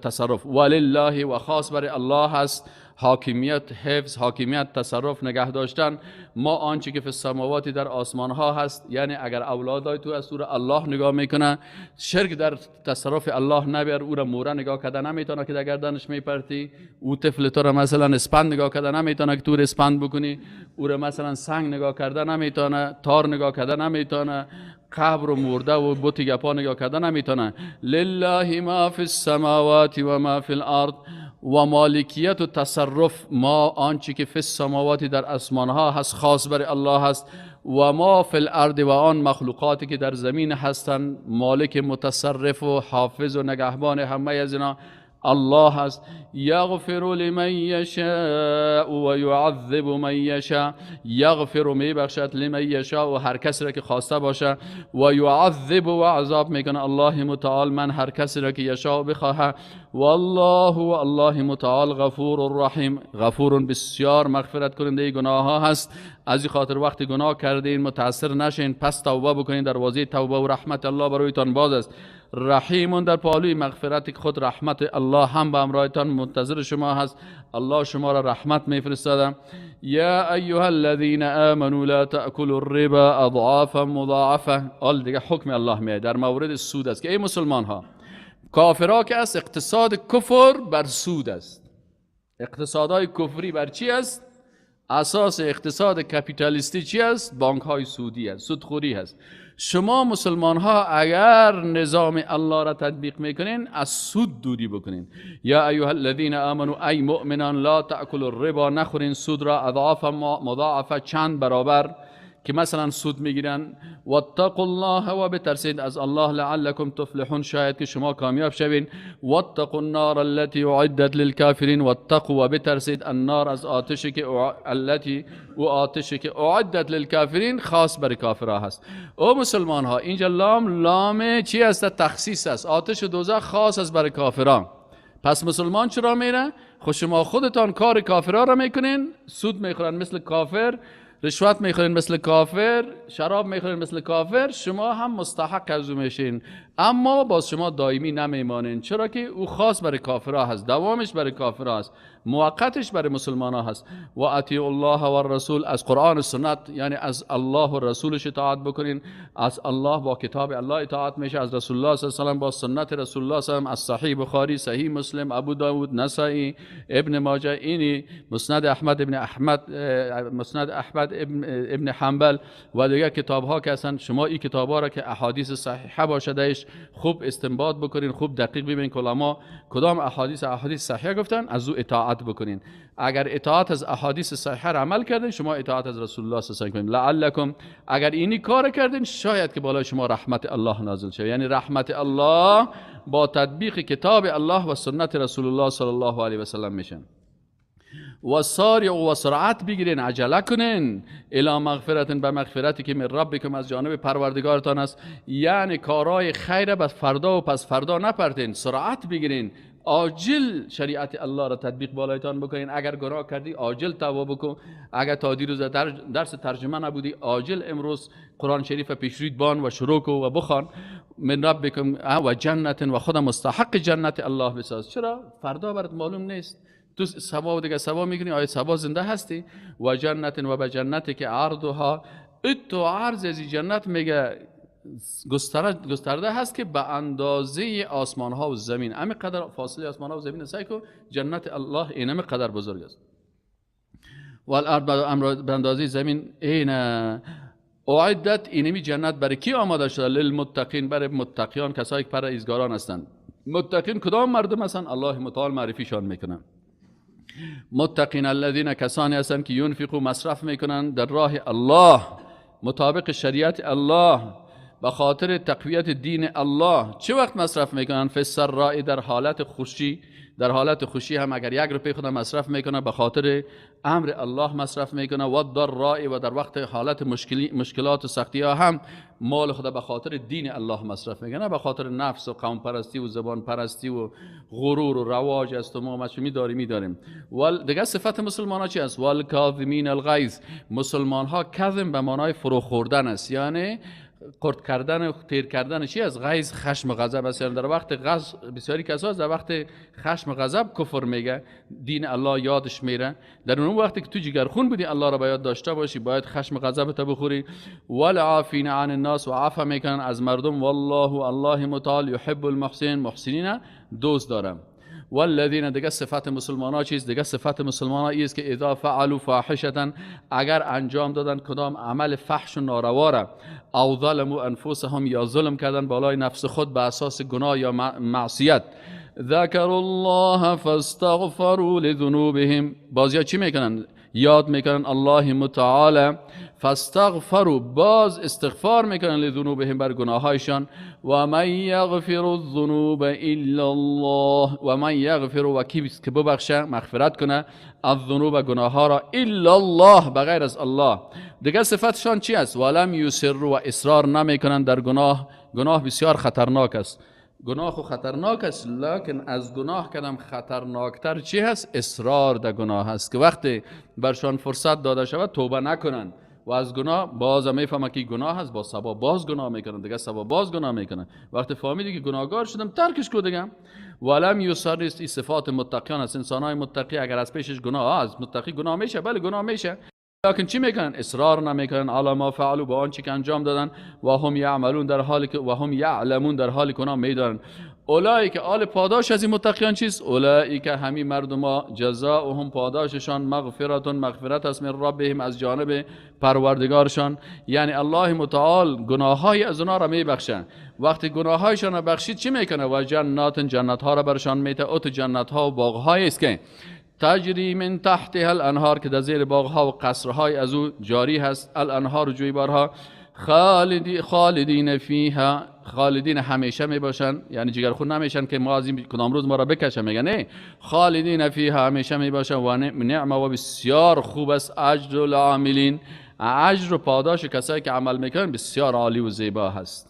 تصرف. ولله و خاص برای الله هست حاکمیت، حفظ، حاکمیت، تصرف، نگه داشتن. ما آنچه که فی السماوات در آسمان ها هست، یعنی اگر اولادای تو از او الله نگاه میکنه، شرک در تصرف الله نبیر، او را موره نگاه کرده نمیتونه که در گردنش میپرتی، او طفل تو را مثلا اسپند نگاه کرده نمیتونه که تو را اسپند بکنی، او را مثلا سنگ نگاه کرده نمیتونه، تار نگاه کرده نمیتونه، قبر و مرده و بت گپا نگاه کرده نمیتونه. لله ما فی السماوات و ما فی الارض، و مالکیت و تصرف ما آنچه که فی السماوات در آسمان ها هست خاص بر الله هست، و ما فی الارض و آن مخلوقاتی که در زمین هستند، مالک متصرف و حافظ و نگهبان همه از اینا الله هست. یغفر لمن یشاء و یعذب من یشاء، یغفر میبخشد لمن یشاء و هر کسی را که خواسته باشه، و یعذب و عذاب میکنه الله متعال من هر کسی را که یشاء بخواه. والله و الله متعال غفور رحیم، غفور بسیار مغفرت کننده گناه ها هست. از این خاطر وقتی گناه کردین متاثر نشین، پس توبه بکنین، دروازه توبه و رحمت الله برایتان باز است. رحیم در پالوی مغفرت خود رحمت الله هم به همراهتان منتظر شما هست، الله شما را رحمت میفرستاده. یا ایها الذین آمنوا لا تأکلوا الربا اضعافا مضاعفه. آل دیگه حکم الله میاد در مورد سود است که ای مسلمان ها، کافرها که است اقتصاد کفر بر سود است، اقتصادهای کفری بر چی است؟ اساس اقتصاد کپیتالیستی چی است؟ بانک های سودی است، سودخوری است. شما مسلمان ها اگر نظام الله را تطبیق میکنین از سود دوری بکنین. یا ایها الذین آمنوا ای مؤمنان لا تأکلوا الربا، نخورین سود را اضعاف مضاعفه، چند برابر که مثلا سود میگیرن. واتقوا الله و بترسید از الله لعلکم تفلحون، شاید که شما کامیاب شوین. واتقوا النار التي اعدت للكافرین، واتقوا و بترسید النار از آتشی که التي و آتشی که اعدت للکافرین خاص برای کافرها هست. او مسلمان ها اینجا لام لام چی است؟ تخصیص است. آتش دوزخ خاص است برای کافران. پس مسلمان چرا میره؟ خب شما خودتان کار کافرها را میکنین، سود میخورن مثل کافر، رشوت میخورین مثل کافر، شراب میخورین مثل کافر، شما هم مستحق از او میشین، اما باز شما دائمی نمیمانین. چرا که او خاص برای کافرها هست، دوامش برای کافرها هست، موقتش برای مسلمان ها هست. و اطیعوا الله و الرسول، از قرآن و سنت، یعنی از الله و رسولش اطاعت بکنین. از الله با کتاب الله اطاعت میشه، از رسول الله صلی الله علیه و سلم با سنت رسول الله صلی الله علیه و سلم، از صحیح بخاری، صحیح مسلم، ابو داود، نسائی، ابن ماجه، اینی مسند احمد ابن احمد، مسند احمد ابن حنبل و دیگر کتاب ها که اصلا شما این کتاب ها را که احادیث صحیحه باشه خوب استنباط بکنین، خوب دقیق ببینین که علما کدام احادیث صحیحه گفتن، از او اطاعت بکنین. اگر اطاعت از احادیث صحیحه را عمل کردین، شما اطاعت از رسول الله صلی الله علیه و آله لعلکم، اگر اینی کار کردین شاید که بالای شما رحمت الله نازل شه. یعنی رحمت الله با تطبیق کتاب الله و سنت رسول الله صلی الله علیه و سلم میشه. و سارعوا و سرعت بگیرین، عجله کنین، الی مغفرت، به مغفرتی که من ربکم از جانب پروردگارتان است. یعنی کارهای خیر بس فردا و پس فردا نپرتین، سرعت بگیرین، عاجل شریعت الله را تطبیق بالایتان بکنین. اگر گناه کردی عاجل توبه بکن، اگر تا دیروز درس ترجمه نبودی عاجل امروز قرآن شریف پیشرید بان و شروع کو و بخوان. من ربکم و جنت، و خود مستحق جنت الله بساز. چرا؟ فردا برات معلوم نیست، تو سبا و دیگه سبا میکنی، آیا سبا زنده هستی؟ و جنت و به جنتی که عرضها، تو عرض از جنت میگه گسترده هست که به اندازه آسمان ها و زمین، همین قدر فاصله آسمان ها و زمین سعی کن جنت الله اینم قدر بزرگ است. والارض به اندازه زمین این اعدت، اینمی جنت برای کی آماده شده؟ للمتقین، برای متقیان، کسایی که پرهیزگاران هستند. متقین کدام مردم هستند؟ الله متعال معرفیشان میکنه. متقین الذین، کسانی هستند که ینفقوا، مصرف میکنن در راه الله، مطابق شریعت الله، به خاطر تقویت دین الله. چه وقت مصرف میکنن؟ فی السراء، در حالت خوشی. در حالت خوشی هم اگر یک روپیه خود مصرف میکنه به خاطر امر الله مصرف میکنه. و الضراء، و در وقت حالت مشکلات و سختی ها هم مال خود به خاطر دین الله مصرف میکنه، به خاطر نفس و قوم پرستی و زبان پرستی و غرور و رواج است و ما میداریم. و دیگه صفت مسلمان ها چی است؟ والکاظمین الغیظ. مسلمان ها کظم به معنای فرو خوردن است، یعنی قرط کردن و تیر کردن چی است؟ غیظ، خشم و غضب است. در وقت غضب بسیاری کسا در وقت خشم و غضب کفر میگه، دین الله یادش میره. در اون وقتی که تو جگرخون بودی الله را باید داشته باشی، باید خشم و غضب تو بخوری. والعافین عن الناس، و عفو میکنن از مردم. والله الله متعال یحب المحسنین، محسنین دوست دارم. والذین، دیگه صفت مسلمان ها چیست؟ دیگه صفت مسلمان ها ایست که اذا فعلوا فاحشة، اگر انجام دادن کدام عمل فحش و ناروا را، او ظلموا انفسهم، یا ظلم کردن بالای نفس خود به اساس گناه یا معصیت، ذکروا الله فاستغفروا لذنوبهم، بازیا چی میکنن؟ یاد میکنن الله متعال، فاستغفروا، باز استغفار میکنن لذنوبهم، بر گناهایشان. و من یغفر الذنوب الا الله، و من یغفر، و کی که ببخشه مغفرت کنه الذنوب، گناهها را، الا الله، بغیر از الله. دیگه صفتشان چی است؟ ولم یصروا، و اصرار نمیکنن در گناه. گناه بسیار خطرناک است، گناه خو خطرناک است، لکن از گناه کدام خطرناکتر چی هست؟ اصرار در گناه هست که وقتی برشان فرصت داده شود توبه نکنن و از گناه باز میفهمه که گناه هست، با سبا باز گناه میکنن، دیگه سبا باز گناه میکنن. وقتی فهمیدی که گناهگار شدم ترکش کو دیگه. ولم یصر، این صفات متقیان است. انسانای متقی اگر از پیشش گناه، از متقی گناه میشه، بله گناه میشه، لکن چی میکنن؟ اصرار نمیکنن علی ما فعلوا، با آنچه که انجام دادن. و هم یعملون، در حالی که و هم یعلمون، در حالی که اونا میدانن. اولئک، آل پاداش از این متقیان چیست؟ اولئک، همین مردما، جزاؤهم، پاداششان، مغفرتون، مغفرت است، من ربهم، از جانب پروردگارشان. یعنی الله متعال گناههای از اونا را میبخشه. وقتی گناههایشان را بخشید چی میکنه؟ و جنات، جنت ها را برشان میته. اوت جنت ها و باغ است که تجری من تحتها الانهار، که در زیر باغها و قصرهای از او جاری هست. الانهار و جویبارها. خالدین فیها، خالدین همیشه می باشن، یعنی جگرخون نمیشن که ما از این کدام روز ما را بکشه، میگن نه، خالدین فیها، همیشه می باشن. و نعمه، و بسیار خوب است اجر العاملین، اجر و پاداش کسایی که عمل میکنن بسیار عالی و زیبا هست.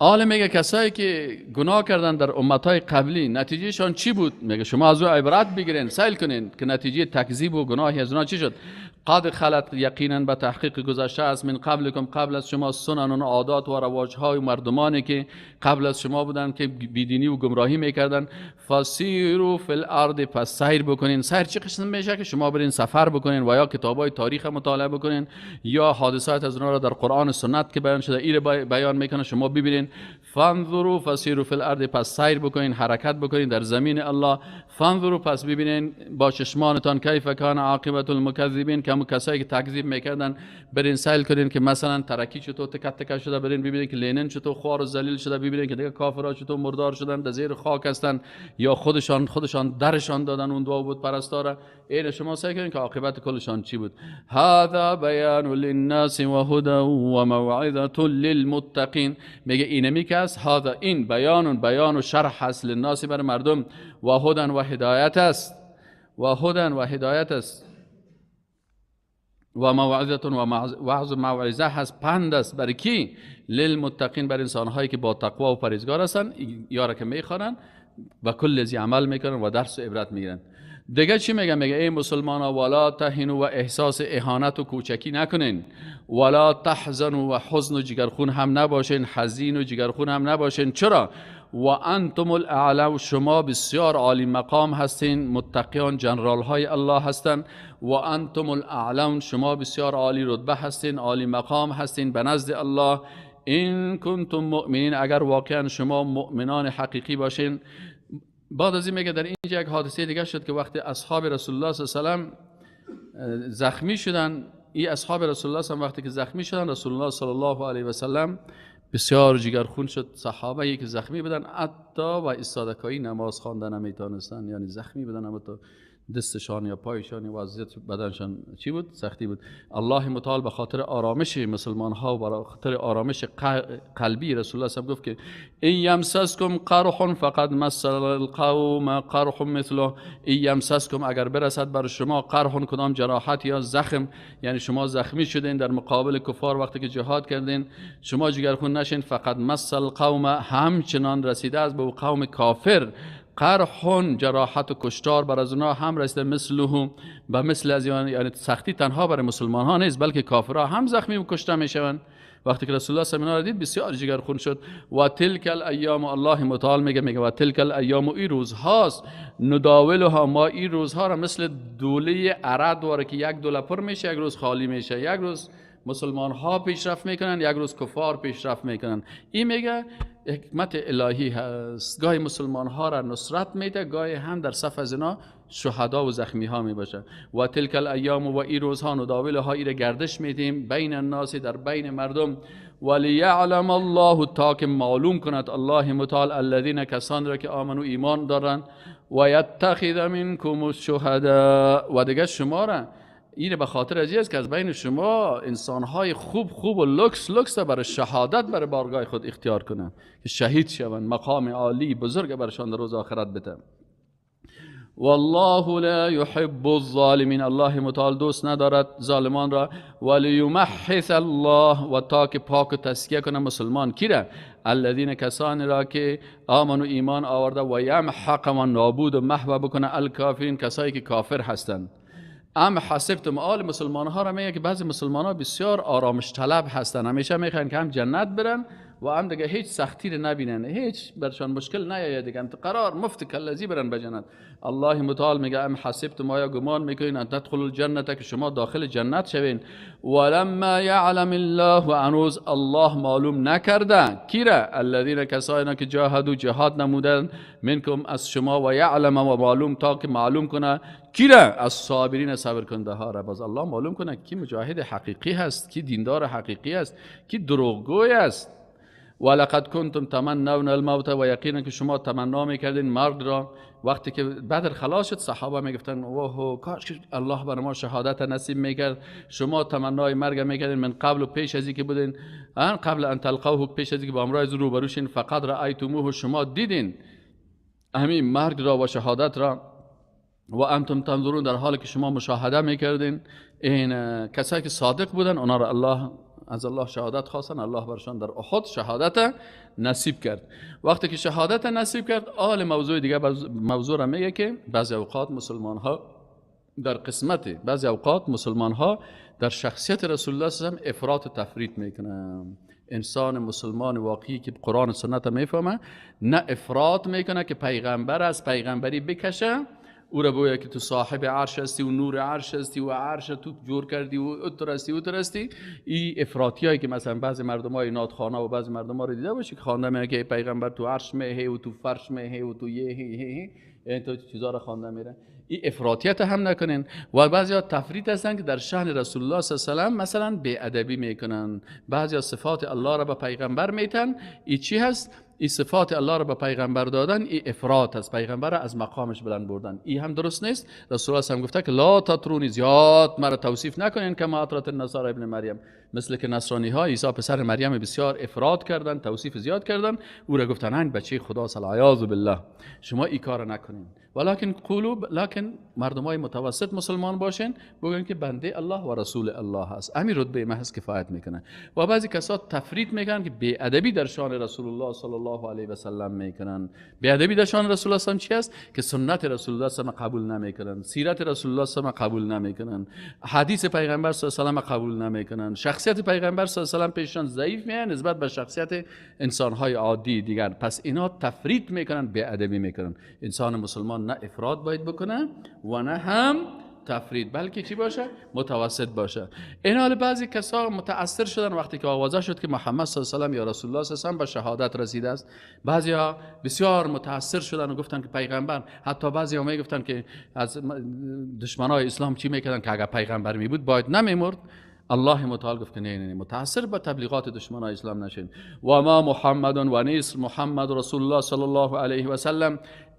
آل میگه کسایی که گناه کردن در امتهای قبلی نتیجهشان چی بود؟ میگه شما از او عبرت بگیرین، سیل کنین که نتیجه تکذیب و گناهی از اونا چی شد. قد خلت، یقینا به تحقیق گذشته است، من قبلکم، قبل از شما، سنن و عادات و رواجهای مردمانی که قبل از شما بودن که بیدینی و گمراهی میکردن. فسیروا فی الارض، پس سیر بکنین. سیر چه قسم میشه؟ که شما برین سفر بکنین و یا کتابای تاریخ مطالعه بکنین یا حادثات از اونها را در قرآن و سنت که بیان شده ایره بیان میکنه، شما ببینین. فانظروا فسیروا فی الارض، پس سیر بکنین، حرکت بکنین در زمین الله. فانظروا، پس ببینین با چشمانتان، کیف کان عاقبت المکذبین، که کسایی که تکذیب میکردن برین سیل کنین که مثلا ترکی چطور تکه تکه شده، برین ببینین که لنین چطور خوار و ذلیل شده، ببینین که دیگه کافرها چطور مردار شدن، در زیر خاک هستن یا خودشان درشان دادن اون دعا بود پرستاره. این شما سیل کنین که عاقبت کلشان چی بود. هذا بیان للناس و هدى و موعظه للمتقین، میگه اینمی که است، هذا این بیان و شرح هست، للناس بر مردم، و هدى و هدایت است، و هدى و هدایت است، و موعظه و وعظ و موعظه هست، پند است برای کی؟ للمتقین، بر انسانهایی که با تقوا و پرهیزگار هستند، یارا که میخوانند و کل ازی عمل میکنن و درس و عبرت میگیرن. دیگه چی میگه؟ میگه ای مسلمان ها، ولا تهنوا، و احساس اهانت و کوچکی نکنین، ولا تحزنوا، و حزن و جگرخون هم نباشین، حزین و جگرخون هم نباشین. چرا؟ و انتم الاعلی، شما بسیار عالی مقام هستین، متقیان جنرال های الله هستند. و انتم الاعلون، شما بسیار عالی رتبه هستین، عالی مقام هستین به نزد الله. این کنتم مؤمنین، اگر واقعا شما مؤمنان حقیقی باشین. بعد از این میگه در اینجا یک حادثه دیگه شد که وقتی اصحاب رسول الله صلی الله علیه و سلم زخمی شدن، این اصحاب رسول الله صلی وقتی که زخمی شدن، رسول الله صلی الله علیه و سلم بسیار جگرخون شد. صحابه که زخمی بودن حتی و ایستادگی نماز خواندن نمیتونستن، یعنی زخمی بودن، اما تو دستشان یا پایشان یا وضعیت بدنشان چی بود؟ سختی بود. الله متعال به خاطر آرامش مسلمان ها و به خاطر آرامش قلبی رسول الله صلی گفت که این یمسسکم قرح فقد مس القوم قرح مثله. این یمسسکم، اگر برسد بر شما قرح، کدام جراحت یا زخم، یعنی شما زخمی شدین در مقابل کفار وقتی که جهاد کردین، شما جگرخون نشین. فقد مس القوم، همچنان رسیده است به قوم کافر، قرحون جراحت و کشتار بر از اونها هم رسیده، مثلهم به مثل از، یعنی سختی تنها برای مسلمان ها نیست بلکه کافرها هم زخمی و کشته میشوند. وقتی که رسول الله صلی الله علیه و آله دید بسیار جگر خون شد. و تلک الایام، الله متعال میگه و تلک الایام، این روزهاست، نداولها، ما این روزها را مثل دوله عرد واره که یک دوله پر میشه یک روز خالی میشه، یک روز مسلمان ها پیشرفت میکنن یک روز کفار پیشرفت میکنن. این میگه حکمت الهی هست، گاهی مسلمان ها را نصرت میده، گاهی هم در صف از اینا شهدا و زخمی ها می باشه. و تلک الایام، و این روزها، نداولها، این را گردش میدیم، بین الناس، در بین مردم، ولیعلم الله، تا که معلوم کند الله متعال، الذین، کسان را که آمنو ایمان دارند، و یتخذ منکم الشهداء، و دیگه شما را این به خاطر از است که از بین شما انسان‌های خوب خوب و لکس لکس برای شهادت برای بارگاه خود اختیار کنند که شهید شوند، مقام عالی بزرگ برشان در روز آخرت بده. والله لا يحب الظالمین، الله متعال دوست ندارد ظالمان را. ولیمحص الله، و تا که پاک و تزکیه کنه مسلمان کی را؟ الذین، کسانی را که آمنوا ایمان آورده، و یمحق، و نابود و محو بکنه الکافرین، کسایی که کافر هستند. ام حسبتم، آل مسلمان ها را میگه که بعضی مسلمان ها بسیار آرامش طلب هستن، همیشه میخوان که هم جنت برن و هم دیگه هیچ سختی رو نبینن، هیچ برشان مشکل نیاید دیگه، قرار مفت کلزی برن به جنت. الله متعال میگه ام حسبتم، آیا گمان میکنین ان تدخلوا الجنت، که شما داخل جنت شوین، ولما یعلم الله، و هنوز الله معلوم نکرده کی را؟ الذین، کسانی که جاهدوا، جهاد نمودن، منکم، از شما، و یعلم، و معلوم، تا که معلوم کنه کی را؟ از صابرین، صبر کننده ها را. باز الله معلوم کنه کی مجاهد حقیقی هست، کی دیندار حقیقی است، کی دروغگوی است. ولقد کنتم تمنون الموت، و یقینا که شما تمنا میکردین مرگ را. وقتی که بدر خلاص شد صحابه میگفتن اوه کاش که الله بر ما شهادت نصیب میکرد. شما تمنای مرگ میکردین من قبل و پیش از اینکه بودین، ان قبل ان تلقوه، پیش از اینکه با امرای روبرو شین، فقط رأیتموه، شما دیدین همین مرگ را و شهادت را، و انتم تنظرون، در حالی که شما مشاهده میکردین. این کسایی که صادق بودن اونا را الله از الله شهادت خواستن، الله برشان در احد شهادت نصیب کرد. وقتی که شهادت نصیب کرد، آل موضوع دیگه موضوع را میگه که بعضی اوقات مسلمان ها در قسمت، بعضی اوقات مسلمان ها در شخصیت رسول الله صلی الله علیه و سلم افراط و تفریط میکنن. انسان مسلمان واقعی که قرآن و سنت میفهمه نه افراط میکنه که پیغمبر از پیغمبری بکشه، او را بگوید که تو صاحب عرش هستی و نور عرش هستی و عرش تو جور کردی و اتر هستی و اتر هستی. این افراطی هایی که مثلا بعضی مردم های ناتخانه و بعضی مردم ها رو دیده باشی که خوانده میره که پیغمبر تو عرش میه و تو فرش میه و تو یه هی هی این تو چیزا رو خوانده میره. این افراطیت هم نکنین. و بعضی ها تفریط هستن که در شأن رسول الله صلی الله علیه و سلم مثلا بی ادبی میکنن، بعضی ها صفات الله را به پیغمبر میتن. این چی هست؟ این صفات الله را به پیغمبر دادن این افراط است، پیغمبر را از مقامش بلند بردن، این هم درست نیست. رسول الله هم گفته که لا تطرونی، زیاد مرا توصیف نکنین، کما اطرت النصارى ابن مریم، مثل که نصرانی ها عیسی پسر مریم بسیار افراط کردن، توصیف زیاد کردن، او را گفتن این بچه خدا صلی عیاذ بالله، شما این کار نکنین. ولکن قولوا، لکن مردمای متوسط مسلمان باشین، بگن که بنده الله و رسول الله است، امیر رتبه محض کفایت میکنه. و بعضی کسا تفریط میکنن که بی ادبی در شان رسول الله صلی الله علیه و سلم میکنن. بی ادبی در شان رسول الله چی است؟ که سنت رسول الله صلی قبول نمیکنن، سیرت رسول الله صلی قبول نمیکنن، حدیث پیغمبر صلی الله علیه و سلم قبول نمیکنن، شخصیت پیغمبر صلی الله علیه و سلم پیششان ضعیف میاد نسبت به شخصیت انسانهای عادی دیگر. پس اینا تفریط میکنن، بی ادبی میکنن. انسان مسلمان نه افراط باید بکنه و نه هم تفرید، بلکه چی باشه؟ متوسط باشه. این حال بعضی کسا متاثر شدن وقتی که آوازه شد که محمد صلی الله علیه و سلم یا رسول الله صلی الله علیه و سلم به شهادت رسیده است. بعضیا بسیار متاثر شدن و گفتن که پیغمبر، حتی بعضیا میگفتن که از دشمنای اسلام چی میکردن که اگر پیغمبر می بود باید نمیمرد. الله متعال گفت که نه نه، متاثر با تبلیغات دشمنای اسلام نشین. و ما محمد و نیست محمد رسول الله صلی الله علیه و سلم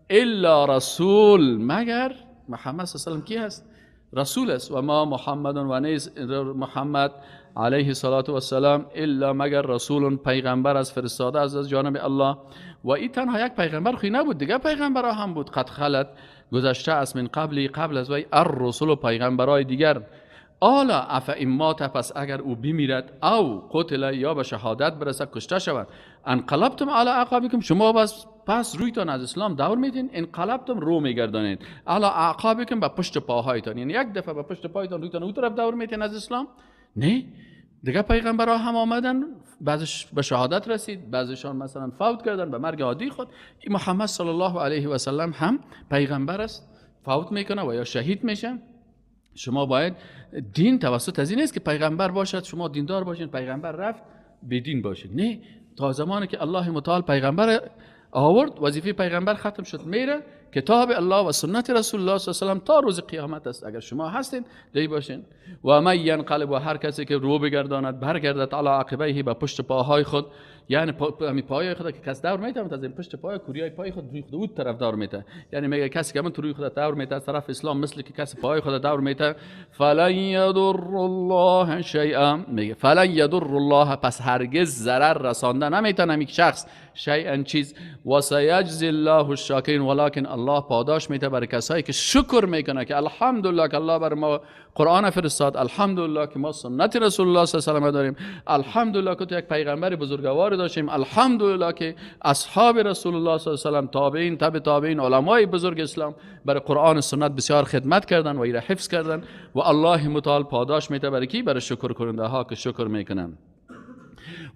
الا رسول، مگر محمد صلی الله علیه و سلم کی هست؟ رسول است. و ما محمد و نیست محمد علیه الصلاة والسلام الا مگر رسول، پیغمبر از فرستاده از جانب الله. و این تنها یک پیغمبر خی نبود، دیگه پیغمبرها هم بود. قد خلت، گذشته است، من قبلی، قبل از وی، الرسول و پیغمبرای دیگر. آلا اف این مات، پس اگر او بمیرد، او قتل، یا به شهادت برسد، کشته شود، انقلبتم علی اعقابکم، شما بس پس رویتان از اسلام دور میتین، انقلبتم رو میگردانید، علی اعقابکم به پشت پاهایتان، یعنی یک دفعه به پشت پایتان رویتان اون طرف دور میتین از اسلام. نه دیگه پیغمبرها هم آمدن، بعضش به شهادت رسید، بعضشان مثلا فوت کردن به مرگ عادی خود. محمد صلی الله علیه و سلم هم پیغمبر است، فوت میکنه و یا شهید میشه. شما باید دین توسط از این نیست که پیغمبر باشد شما دیندار باشین، پیغمبر رفت به دین باشید. نه، تا زمانی که الله متعال پیغمبر آورد وظیفه پیغمبر ختم شد، میره کتاب الله و سنت رسول الله صلی الله علیه و سلم تا روز قیامت است. اگر شما هستین دی باشین. و من ینقلب، و هر کسی که رو بگرداند برگردد، علی عقبیه به پشت پاهای خود، یعنی پای خود که کس دور میته، از این پشت پای کوریای پای خود روی خود اون طرف دور میته، یعنی میگه کسی که من روی خود دور میته از طرف اسلام، مثل که کسی پای خود دور میته، فلن یضر الله شیئا، میگه فلن یضر الله، پس هرگز ضرر رسانده نمیتونه یک شخص شیئا چیز، و سیجزی الله الشاکرین، ولکن الله پاداش میده برای کسایی که شکر میکنه که الحمدلله که الله بر ما قرآن فرستاد، الحمدلله که ما سنت رسول الله صلی الله علیه و داریم، الحمدلله که تو یک پیغمبر بزرگوار داشتیم، الحمدلله که اصحاب رسول الله صلی الله علیه و سلم، تابعین، تبع تابعین، علمای بزرگ اسلام برای قرآن و سنت بسیار خدمت کردن و ایره حفظ کردن. و الله متعال پاداش میده برای کی؟ برای شکر کننده ها که شکر میکنن.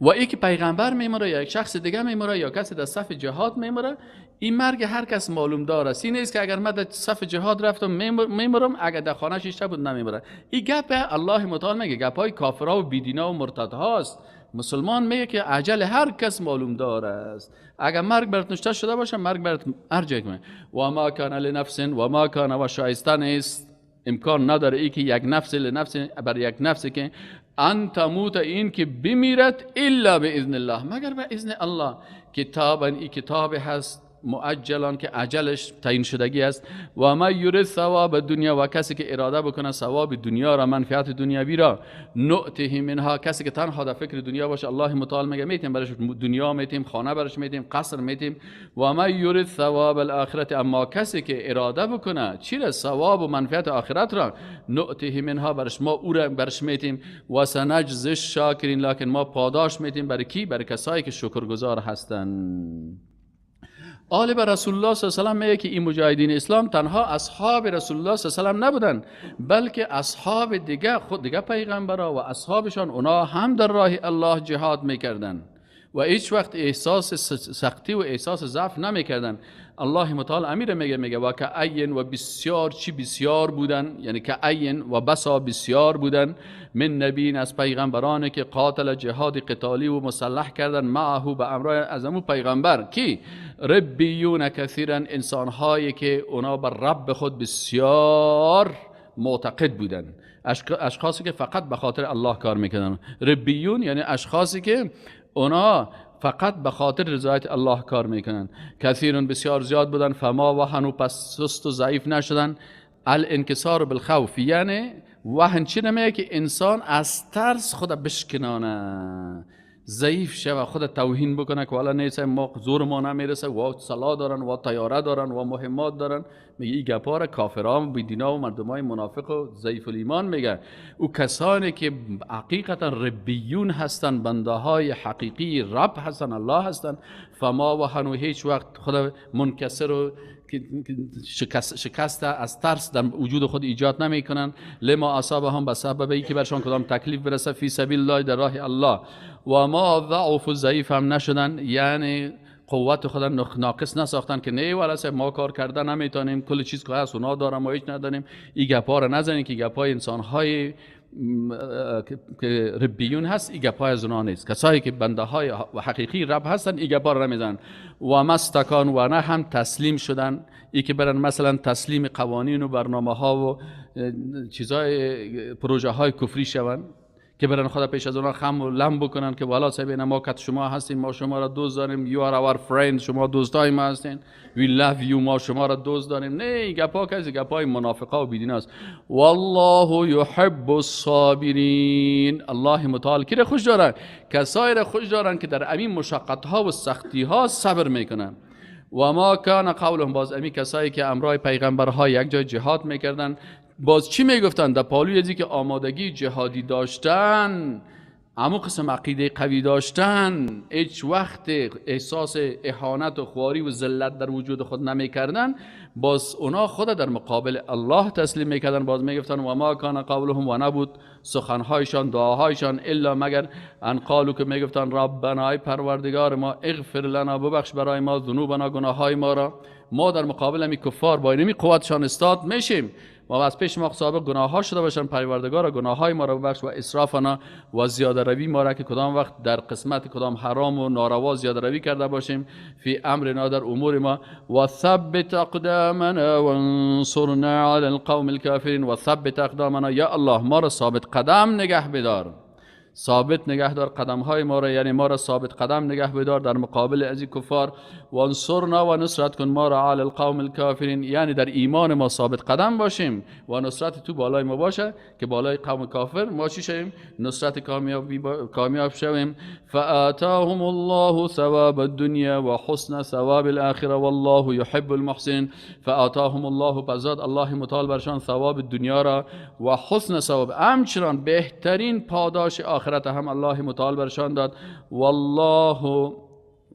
و ای که پیغمبر میمره یا یک شخص دیگه میمره یا کسی در صف جهاد میمره، این مرگ هر کس معلوم دار است. این نیست که اگر من در صف جهاد رفتم میمرم، اگر در خانه شیشته بود نمیمره. این گپ الله متعال میگه گپ های کافرها و بیدینا و مرتدهاست. مسلمان میگه که عجل هر کس معلوم دار است. اگر مرگ برات نشته شده باشه، مرگ برات هر جای کنه. و ما کان لنفس و ما کان، و شایسته نیست، امکان نداره ای که یک نفس لنفس، بر یک نفس که ان تموت، این که بمیرد، الا باذن الله، مگر به اذن الله. کتابا، ای کتاب هست مؤجلان که اجلش تعیین شدگی است. و ما یرید ثواب دنیا، و کسی که اراده بکنه ثواب دنیا را، منفعت دنیوی را، نؤته منها، کسی که تنها در فکر دنیا باشه، الله متعال میگه میتیم برش دنیا، میتیم خانه برش، میتیم قصر میتیم. و ما یرید ثواب الاخرت، اما کسی که اراده بکنه چی را؟ ثواب و منفعت آخرت را، نؤته منها، برش ما او را برش میتیم. و سنجزی الشاکرین، لکن ما پاداش میتیم برای کی؟ برای کسایی که شکرگزار هستند. آل به رسول الله صلی الله علیه و سلم میگه که این مجاهدین اسلام تنها اصحاب رسول الله صلی الله علیه و سلم نبودن، بلکه اصحاب دیگه خود دیگه پیغمبرا و اصحابشان، اونا هم در راه الله جهاد میکردن و هیچ وقت احساس سختی و احساس ضعف نمیکردن. الله متعال امیر میگه، میگه و که عین، و بسیار چی بسیار بودن، یعنی که عین و بسا بسیار بودن، من نبیین، از پیغمبران که قاتل جهاد قتالی و مسلح کردن، معه به امرای از امو پیغمبر کی؟ ربیون کثیرا، انسانهایی که اونا بر رب خود بسیار معتقد بودن، اشخاصی که فقط به خاطر الله کار میکردن. ربیون یعنی اشخاصی که اونا فقط به خاطر رضایت الله کار میکنن. کثیرون بسیار زیاد بودن. فما وهنوا، پس سست و ضعیف نشدن. الانکسار بالخوف، یعنی وهن چی نمیگه که انسان از ترس خود بشکنانه، ضعیف شه و خود توهین بکنه که والا نیست، ما زور ما نمیرسه، و سلاح دارن و طیاره دارن و مهمات دارن. میگه این گپا را کافران و بیدینا و مردمای منافق و ضعیف الایمان میگه. او کسانی که حقیقتا ربیون هستن، بنده های حقیقی رب هستن، الله هستن، فما وهنوا، هیچ وقت خود منکسر و شکست از ترس در وجود خود ایجاد نمیکنن. لما اصابهم، به سبب ای که برشان کدام تکلیف برسه، فی سبیل الله، در راه الله. و ما ضعف، ضعیف هم نشدن، یعنی قوت خود ناقص نساختن که نه والا ما کار کردن نمیتونیم، کل چیز که هست اونا دارن ما هیچ نداریم. این گپا را نزنید که گپای انسان های که ربیون هست، این گپای از اونا نیست. کسایی که بنده های حقیقی رب هستن این گپا را نمیزنن. و مستکان، و نه هم تسلیم شدن، ای که برن مثلا تسلیم قوانین و برنامه ها و چیزای پروژه های کفری شون، که برن خدا پیش از اونا خم و لم بکنن که والا صاحب ما کت شما هستیم، ما شما را دوست داریم، you are our friend، شما دوستای ما هستین، we love you، ما شما را دوست داریم. نه، گپا کسی گپای منافقا و بیدینا است. والله یحب الصابرین، الله متعال کی را خوش دارن؟ کسایی را خوش دارن که در امین مشقت ها و سختی ها صبر میکنن. و ما کان قولهم، باز امی کسایی که امرای پیغمبرها یک جای جهاد میکردن، باز چی میگفتن؟ در پالوی ازی که آمادگی جهادی داشتن، امو قسم عقیده قوی داشتن، هیچ وقت احساس اهانت و خواری و ذلت در وجود خود نمیکردن. باز اونا خود در مقابل الله تسلیم میکردن. باز میگفتن و ما کان قولهم، و نبود سخنهایشان، دعاهایشان، الا مگر ان قالوا، که میگفتن ربنا، ای پروردگار ما، اغفر لنا، ببخش برای ما، ذنوبنا، گناههای ما را. ما در مقابل همی کفار با اینمی قوتشان استاد میشیم و از پیش ما سابق گناه ها شده باشن، پروردگار گناه های ما را ببخش، و اسرافنا، و زیاده روی ما را که کدام وقت در قسمت کدام حرام و ناروا زیاده روی کرده باشیم، فی امرنا، در امور ما، و ثبت اقدامنا وانصرنا علی القوم الکافرین. و ثبت اقدامنا، یا الله ما را ثابت قدم نگه بدار، ثابت نگه دار قدم های ما را، یعنی ما را ثابت قدم نگه بدار در مقابل از این کفار. و انصرنا، و نصرت کن ما را، علی القوم الکافرین، یعنی در ایمان ما ثابت قدم باشیم و نصرت تو بالای ما باشه که بالای قوم کافر ما چی شویم؟ نصرت کامیاب شویم. فآتاهم الله ثواب الدنیا و حسن ثواب الاخره والله یحب المحسنین. فآتاهم الله، پس الله متعال برشان ثواب دنیا را و حسن ثواب، همچنان بهترین پاداش آخرت هم الله متعال برشان داد. والله،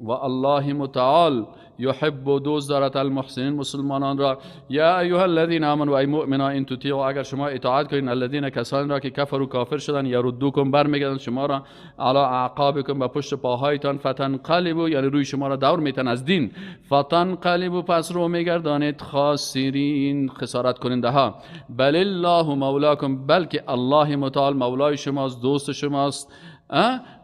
و الله متعال، یحب، دوست دارد، المحسنین، مسلمانان را. یا ایها الذین آمنوا، ای مؤمنان، ان تطیعوا، اگر شما اطاعت کنین، الذین، کسانی را که کفروا، کافر شدن، یردوکم، برمیگردن شما را، علی اعقابکم، به پشت پاهایتان، فتنقلبوا، یعنی روی شما را دور میتن از دین، فتنقلبوا، پس رو میگردانید، خاسرین، خسارت کننده ها. بل الله مولاکم، بلکه الله متعال مولای شماست، دوست شماست،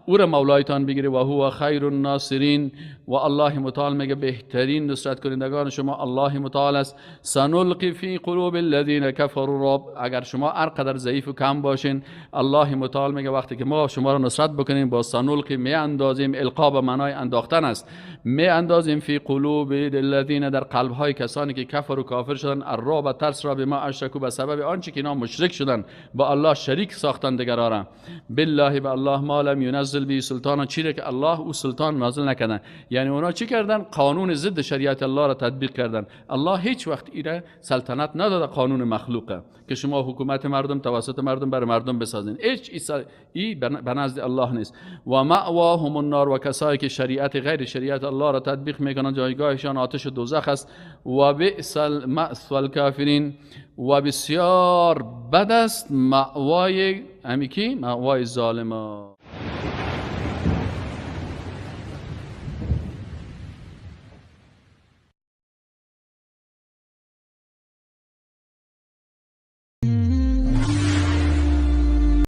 او را مولایتان بگیره. و هو خیر الناصرین، و الله متعال میگه بهترین نصرت کنندگان شما الله متعال است. سنلقی فی قلوب الذین کفروا الرعب، اگر شما هر قدر ضعیف و کم باشین، الله متعال میگه وقتی که ما شما را نصرت بکنیم، با سنلقی می اندازیم، القا به معنای انداختن است، می اندازیم، فی قلوب الذین، در قلب های کسانی که کفر و کافر شدن، الرعب، ترس را، بما اشرکوا، به سبب آنچه که اینا مشرک شدن، با الله شریک ساختن دیگران را، بالله، به الله، ما لم ینزل به سلطان، چیزی که الله او سلطان نازل نکردن. یعنی اونا چی کردن؟ قانون ضد شریعت الله را تطبیق کردن. الله هیچ وقت ایره سلطنت نداده قانون مخلوقه که شما حکومت مردم توسط مردم بر مردم بسازین، هیچ ای به نزد الله نیست. و مأواهم النار، و کسایی که شریعت غیر شریعت الله را تطبیق میکنن جایگاهشان آتش دوزخ است. و بئس المأثوى الکافرین، و بسیار بد است مأوای همی کی؟ مأوای ظالمان.